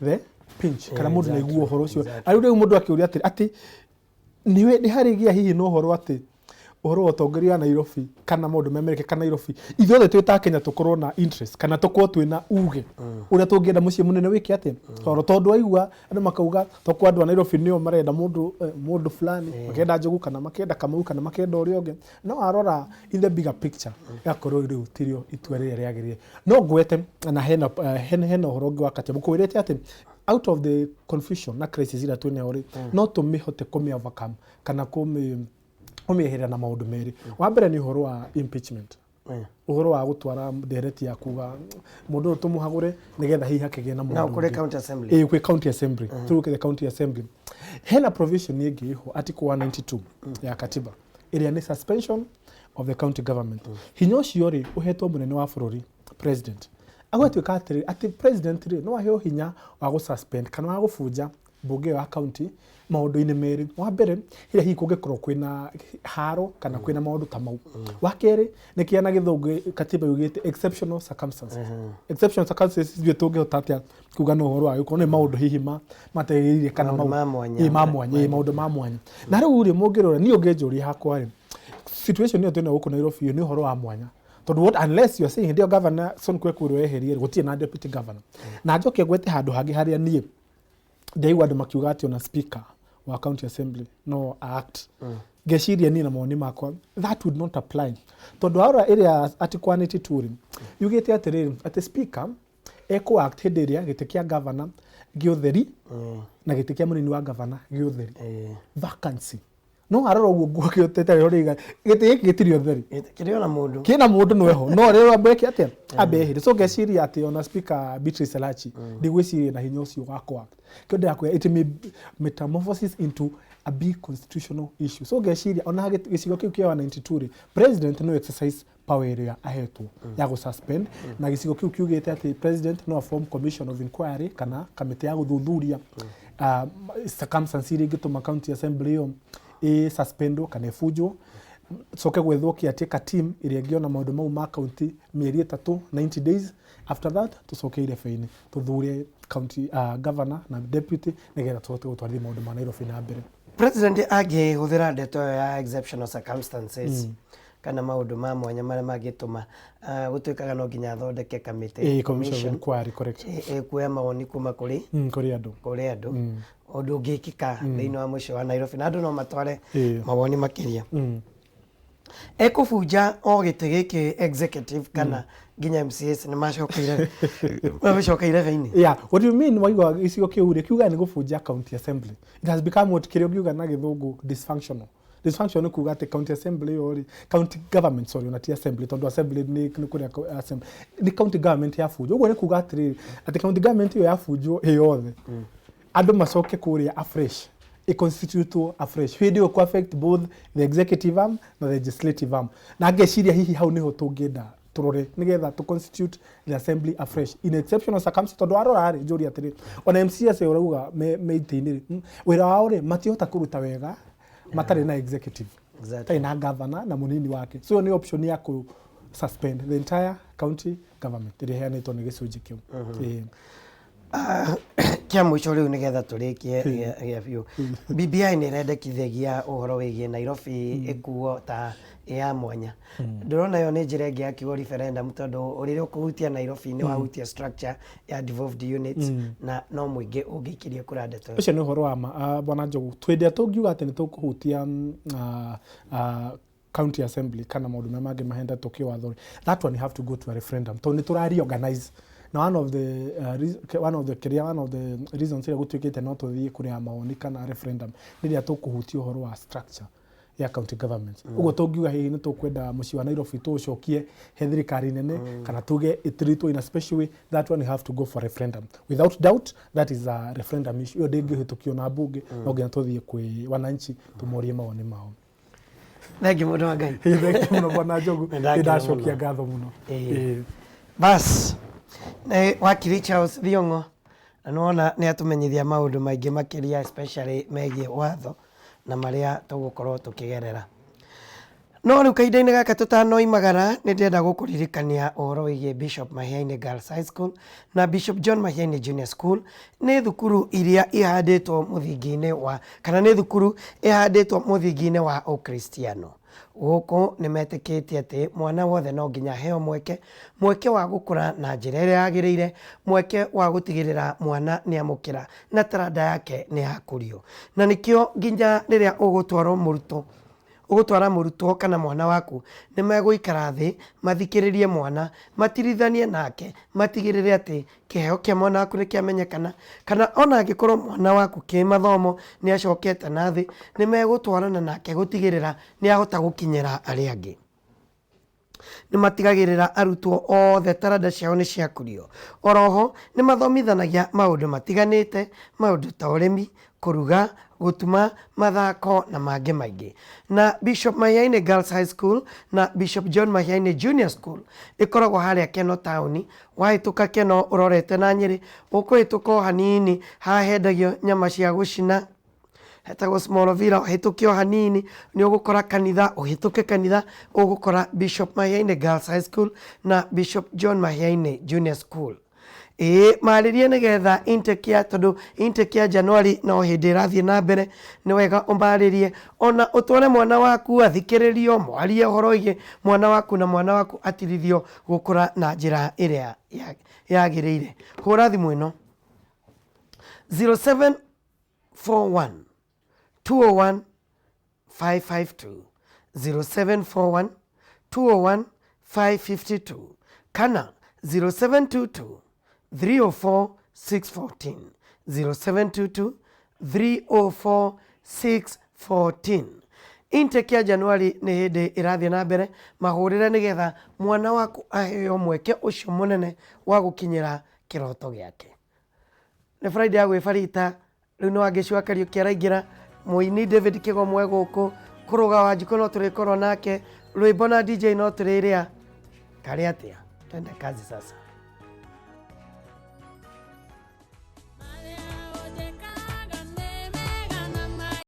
the pinch kana mũndũ naigua ũhoro ũcio. Rĩu mũndũ akĩũria atĩrĩ, atĩ nĩwe nĩ harĩ gĩa hihi na ũhoro atĩ ũhoro wa ũtongoria wa Nairobi kana maũndũ memereke kana Nairobi, ithuothe twĩ ta Kenya tũkorwo na interest kana tũkorwo twĩna uge ũrĩa tũngĩenda mũciĩ mũnene wĩke atĩa, tondũ waigua andũ makauga tokwa andũ a Nairobi nĩo marenda mũndũ, mũndũ fulani, makenda Njogu kana makenda Kamau kana makenda ũrĩa ũngĩ. No warora in the bigger picture, ĩgakorwo rĩu tirio itua rĩrĩa rĩagĩrĩire. No ngwete na hena ũhoro ũngĩ wa katiba ũkwĩrĩte atĩ out of the confusion na crisis ĩrĩa twĩnayo rĩ, no tũmĩhote kũmĩ overcome kana kũmĩeherera na maũndũ merĩ. Wa mbere nĩ ũhoro wa impeachment, ũhoro wa gũtwara ndereti ya kuga mũndũ ũyũ tũmũhagũre nĩgetha hihi hakĩgĩe na na mũndũ kũrĩ ũngĩ. County assembly. Ĩĩ, kwĩ county assembly, through the county assembly. Hena provision ĩngĩ ĩho, article 192 ya katiba, ĩrĩa nĩ suspension of the county government. Hinya ũcio rĩ, ũhetwo mũnene wa bũrũri, president. Agwatuĩka atĩrĩ, atĩ president rĩ, no aheo hinya wa gũ suspend kana wa gũbunja mbunge ĩyo ya county maũndũ-inĩ merĩ. Wa mbere, hĩrĩa hihi kũngĩkorwo kwĩna haro kana kwĩna maũndũ ta mau. Wa kerĩ nĩ kĩa na gĩthũngũ katiba yugĩte exceptional circumstances. Exceptional circumstances ithuĩ tũngĩhota atĩa kuga nĩ ũhoro wa gĩkorwo nĩ maũndũ hihi ma matagĩrĩire kana Maũndũ mau ma mwanya. Ĩĩ, ma mwanya, ĩĩ, maũndũ ma mwanya. Na rĩu rĩ, mũngĩrora niĩ ũngĩnjũria hakwa rĩ, situation ĩyo twĩnayo gũkũ Nairobi nĩ ũhoro wa mwanya, tondũ what unless you are saying hĩndĩ ĩyo Governor Sonko ekwĩrwo eherie rĩ, gũtirĩ na deputy governor. Na njoke ngwete handũ hangĩ harĩa niĩ ndaigua andũ makiuga atĩ ona speaker wa county assembly no act. Ngeciria niĩ na mawoni makwa that would not apply, tondũ warora ĩrĩa article 182 rĩ, yugĩte atĩrĩrĩ, atĩ speaker ekũ act hĩndĩ ĩrĩa gĩtĩ kĩa governor gĩũtheri na gĩtĩ kĩa mũnini wa governor gĩũtheri, vacancy. No arora ũguo nguo kĩotete rĩo gĩtĩ gĩkĩ gĩtirĩ ũtheri. Kĩrĩ ona mũndũ. Kĩna mũndũ no eho. No rĩo ambe eke atĩa? Ambe ehere. So ngeciria atĩ ona Speaker Beatrice Elachi ndigwĩciria na hinya ũcio wa coact. Kĩo ndĩrakwĩra it may metamorphosis into a big constitutional issue. So ngeciria ona gĩcigo kĩu kĩa 192 rĩ, president no exercise power ĩrĩa ahetwo ya gũ suspend, na gĩcigo kĩu kiugĩte atĩ president no form commission of inquiry kana kamĩtĩ ya gũthuthuria circumstance iria ingĩtũma county assembly ĩyo ĩ suspendwo kana ĩbunjwo, coke gwethwo caretaker team ĩrĩa ĩngĩona maũndũ mau ma county mĩeri 3, 90 days. After that tũcoke irebe-inĩ tũthure county governor na deputy nĩgetha tũhote gũtwarithia maũndũ ma Nairobi na mbere. President angĩhũthĩra ndeto ĩyo ya exceptional circumstances kana maũndũ ma mwanya marĩa mangĩtũma gũtuĩkaga no nginya athondeke kamĩtĩ, commission of inquiry, correct, ĩkuoya mawoni kuma kũrĩ kũrĩ andũ, kũrĩ andũ, ũndũ ũngĩkĩka thĩinĩ wa mũciĩ wa Nairobi na andũ no matware mawoni makĩria. Ekũbunja o gĩtĩ gĩkĩ executive kana nginya MCAs nĩ macokeire macoke irebe-inĩ? Yeah, what do you mean? Waigua gĩcigo kĩu rĩ kiuga nĩ gũbunja county assembly. It has become what kĩrĩa ũngiuga na gĩthũngũ dysfunctional. Dysfunction nĩ kuga atĩ county assembly ĩyo rĩ, county government, sorry, ona ti assembly, tondũ assembly nĩ kũrĩa assembly nĩ county government yabunjwo. Ũguo nĩ kuga atĩrĩrĩ, atĩ county government ĩyo yabunjwo ĩ yothe, andũ macoke kũrĩa afresh, ĩconstitutwo afresh, hĩndĩ ĩyo kũ affect both the executive arm na the legislative arm. Na ngeciria hihi hau nĩho tũngĩenda tũrore nĩgetha to constitute the assembly afresh in exceptional circumstances, tondũ warora rĩ, njũria atĩrĩ, ona MCAs ũrauga me itĩ-inĩ rĩ, wĩra wao rĩ matihota kũruta wega matarĩ na executive, matarĩ na governor na mũnini wake. So nĩ option ya kũ suspend the entire county government ĩrĩa ĩheanĩtwo nĩ gĩcunjĩ kĩu. Kĩa mũico rĩu nĩgetha tũrĩkie gĩa biũ, BBI nĩ ĩrendekithagia ũhoro wĩgiĩ Nairobi ĩkuo ta ya mwanya. Ndĩrona ĩyo nĩ njĩra ĩngĩ ya kiugo referendum, tondũ rĩrĩa ũkũhutia Nairobi nĩ wahutia structure ya devolved units na no mũingĩ ũngĩikĩria kura ndeto ĩyo. Ũcio nĩ ũhoro wa ma, bwana Njogu. Twĩ tũngiuga atĩ nĩ tũkũhutia county assembly kana maũndũ marĩa mangĩ mahendetwo kĩwatho, that one you have to go to a referendum, tondũ nĩ tũra reorganize. Na one of the kĩrĩa one of the reasons ĩrĩa gũtuĩkĩte no tũthiĩ kũrĩa mawoni kana referendum rĩrĩa tũkũhutia ũhoro wa structure ya county government. Ũguo tũngiuga hihi nĩ tũkwenda mũciĩ wa Nairobi tũũcokie he thirikari nene kana tuge ĩtreatwo in a special way, that one you have to go for referendum without doubt. That is a referendum issue. Ĩyo ndĩngĩhĩtũkio na mbunge, no nginya tũthiĩ kwĩ wananchi tũmorie mawoni mao. Thengiũ mũndũ wa Ngai. Thengiũ mũno, bwana Njogu. Nĩndakena Nĩndacokia mũno. Ngatho mũno. Bas nĩ wakiri Charles Thiong'o, na nĩwona nĩ atũmenyithia maũndũ maingĩ makĩria, especially megiĩ watho na marĩa tũgũkorwo tũkĩgerera. No rĩu kahinda-inĩ gaka tũtanoimagara, nĩ ndĩrenda gũkũririkania ũhoro wĩgiĩ Bishop Mahiaini Girls High School na Bishop John Mahiaini Junior School. Nĩ thukuru iria ihandĩtwo mũthingi-inĩ wa, kana nĩ thukuru ĩhandĩtwo mũthingi-inĩ wa Ũkristiano. Gũkũ nĩ metĩkĩtie atĩ mwana wothe no nginya aheo mweke, mweke wa gũkũra na njĩra ĩrĩa yagĩrĩire, mweke wa gũtigĩrĩra mwana nĩ amũkĩra na taranda yake nĩ yakũrio. Na nĩkĩo nginya rĩrĩa ũgũtwarwo mũrutwo, ũgũtwara mũrutwo kana mwana waku, nĩ megũikara thĩ mathikĩrĩrie mwana, matirithanie nake, matigĩrĩre atĩ kĩheo kĩa mwana waku nĩ kĩamenyekana, kana ona angĩkorwo mwana waku kĩmathomo nĩ acokete na thĩ, nĩ megũtwarana nake gũtigĩrĩra nĩ ahota gũkinyĩra arĩa angĩ. Nĩ matigagĩrĩra arutwo othe taranda ciao nĩ ciakũrio. Oroho nĩ mathomithanagia maũndũ matiganĩte, maũndũ ta ũrĩmi, kũruga, gũtuma, mathako na mangĩ maingĩ. Na Bishop Mahiaini Girls High School na Bishop John Mahiaini Junior School ĩkoragwo harĩa Keno taũni. Wahĩtũka Keno ũrorete na Nyĩrĩ, ũkũhĩtũka o hanini haha hendagio nyama cia gũcina hetagwo Small Villa, ũhĩtũke o hanini nĩ ũgũkora kanitha, ũhĩtũke kanitha ũgũkora Bishop Mahiaini Girls High School na Bishop John Mahiaini Junior School. Ĩĩ, marĩrie nĩgetha intake ya, tondũ intake ya January no hĩndĩ ĩrathiĩ na mbere. Nĩ wega ũmarĩrie ona ũtware mwana waku athikĩrĩrio, mwarie ũhoro wĩgiĩ mwana waku na mwana waku atirithio gũkũra na njĩra ĩrĩa yagĩrĩire. Hũra thimũ ĩno 0741 201 552, 0741 201 552, kana 0722 304 614, 0722 304 614. Intake ya Januari nĩ hĩndĩ ĩrathiĩ na mbere, mahũrĩre nĩgetha mwana waku aheo mweke ũcio mũnene wa gũkinyĩra kĩroto gĩake. Nĩ Friday ya gwĩbarita, rĩu nĩ Wangeci wa Kariũki araingĩra, mũini David Kĩgomwe gũkũ, kũrũga Wanjikũ no tũrĩkorwo nake, rwĩmbo na DJ no tũrĩrĩa. Karĩ atĩa? Twende kazi sasa.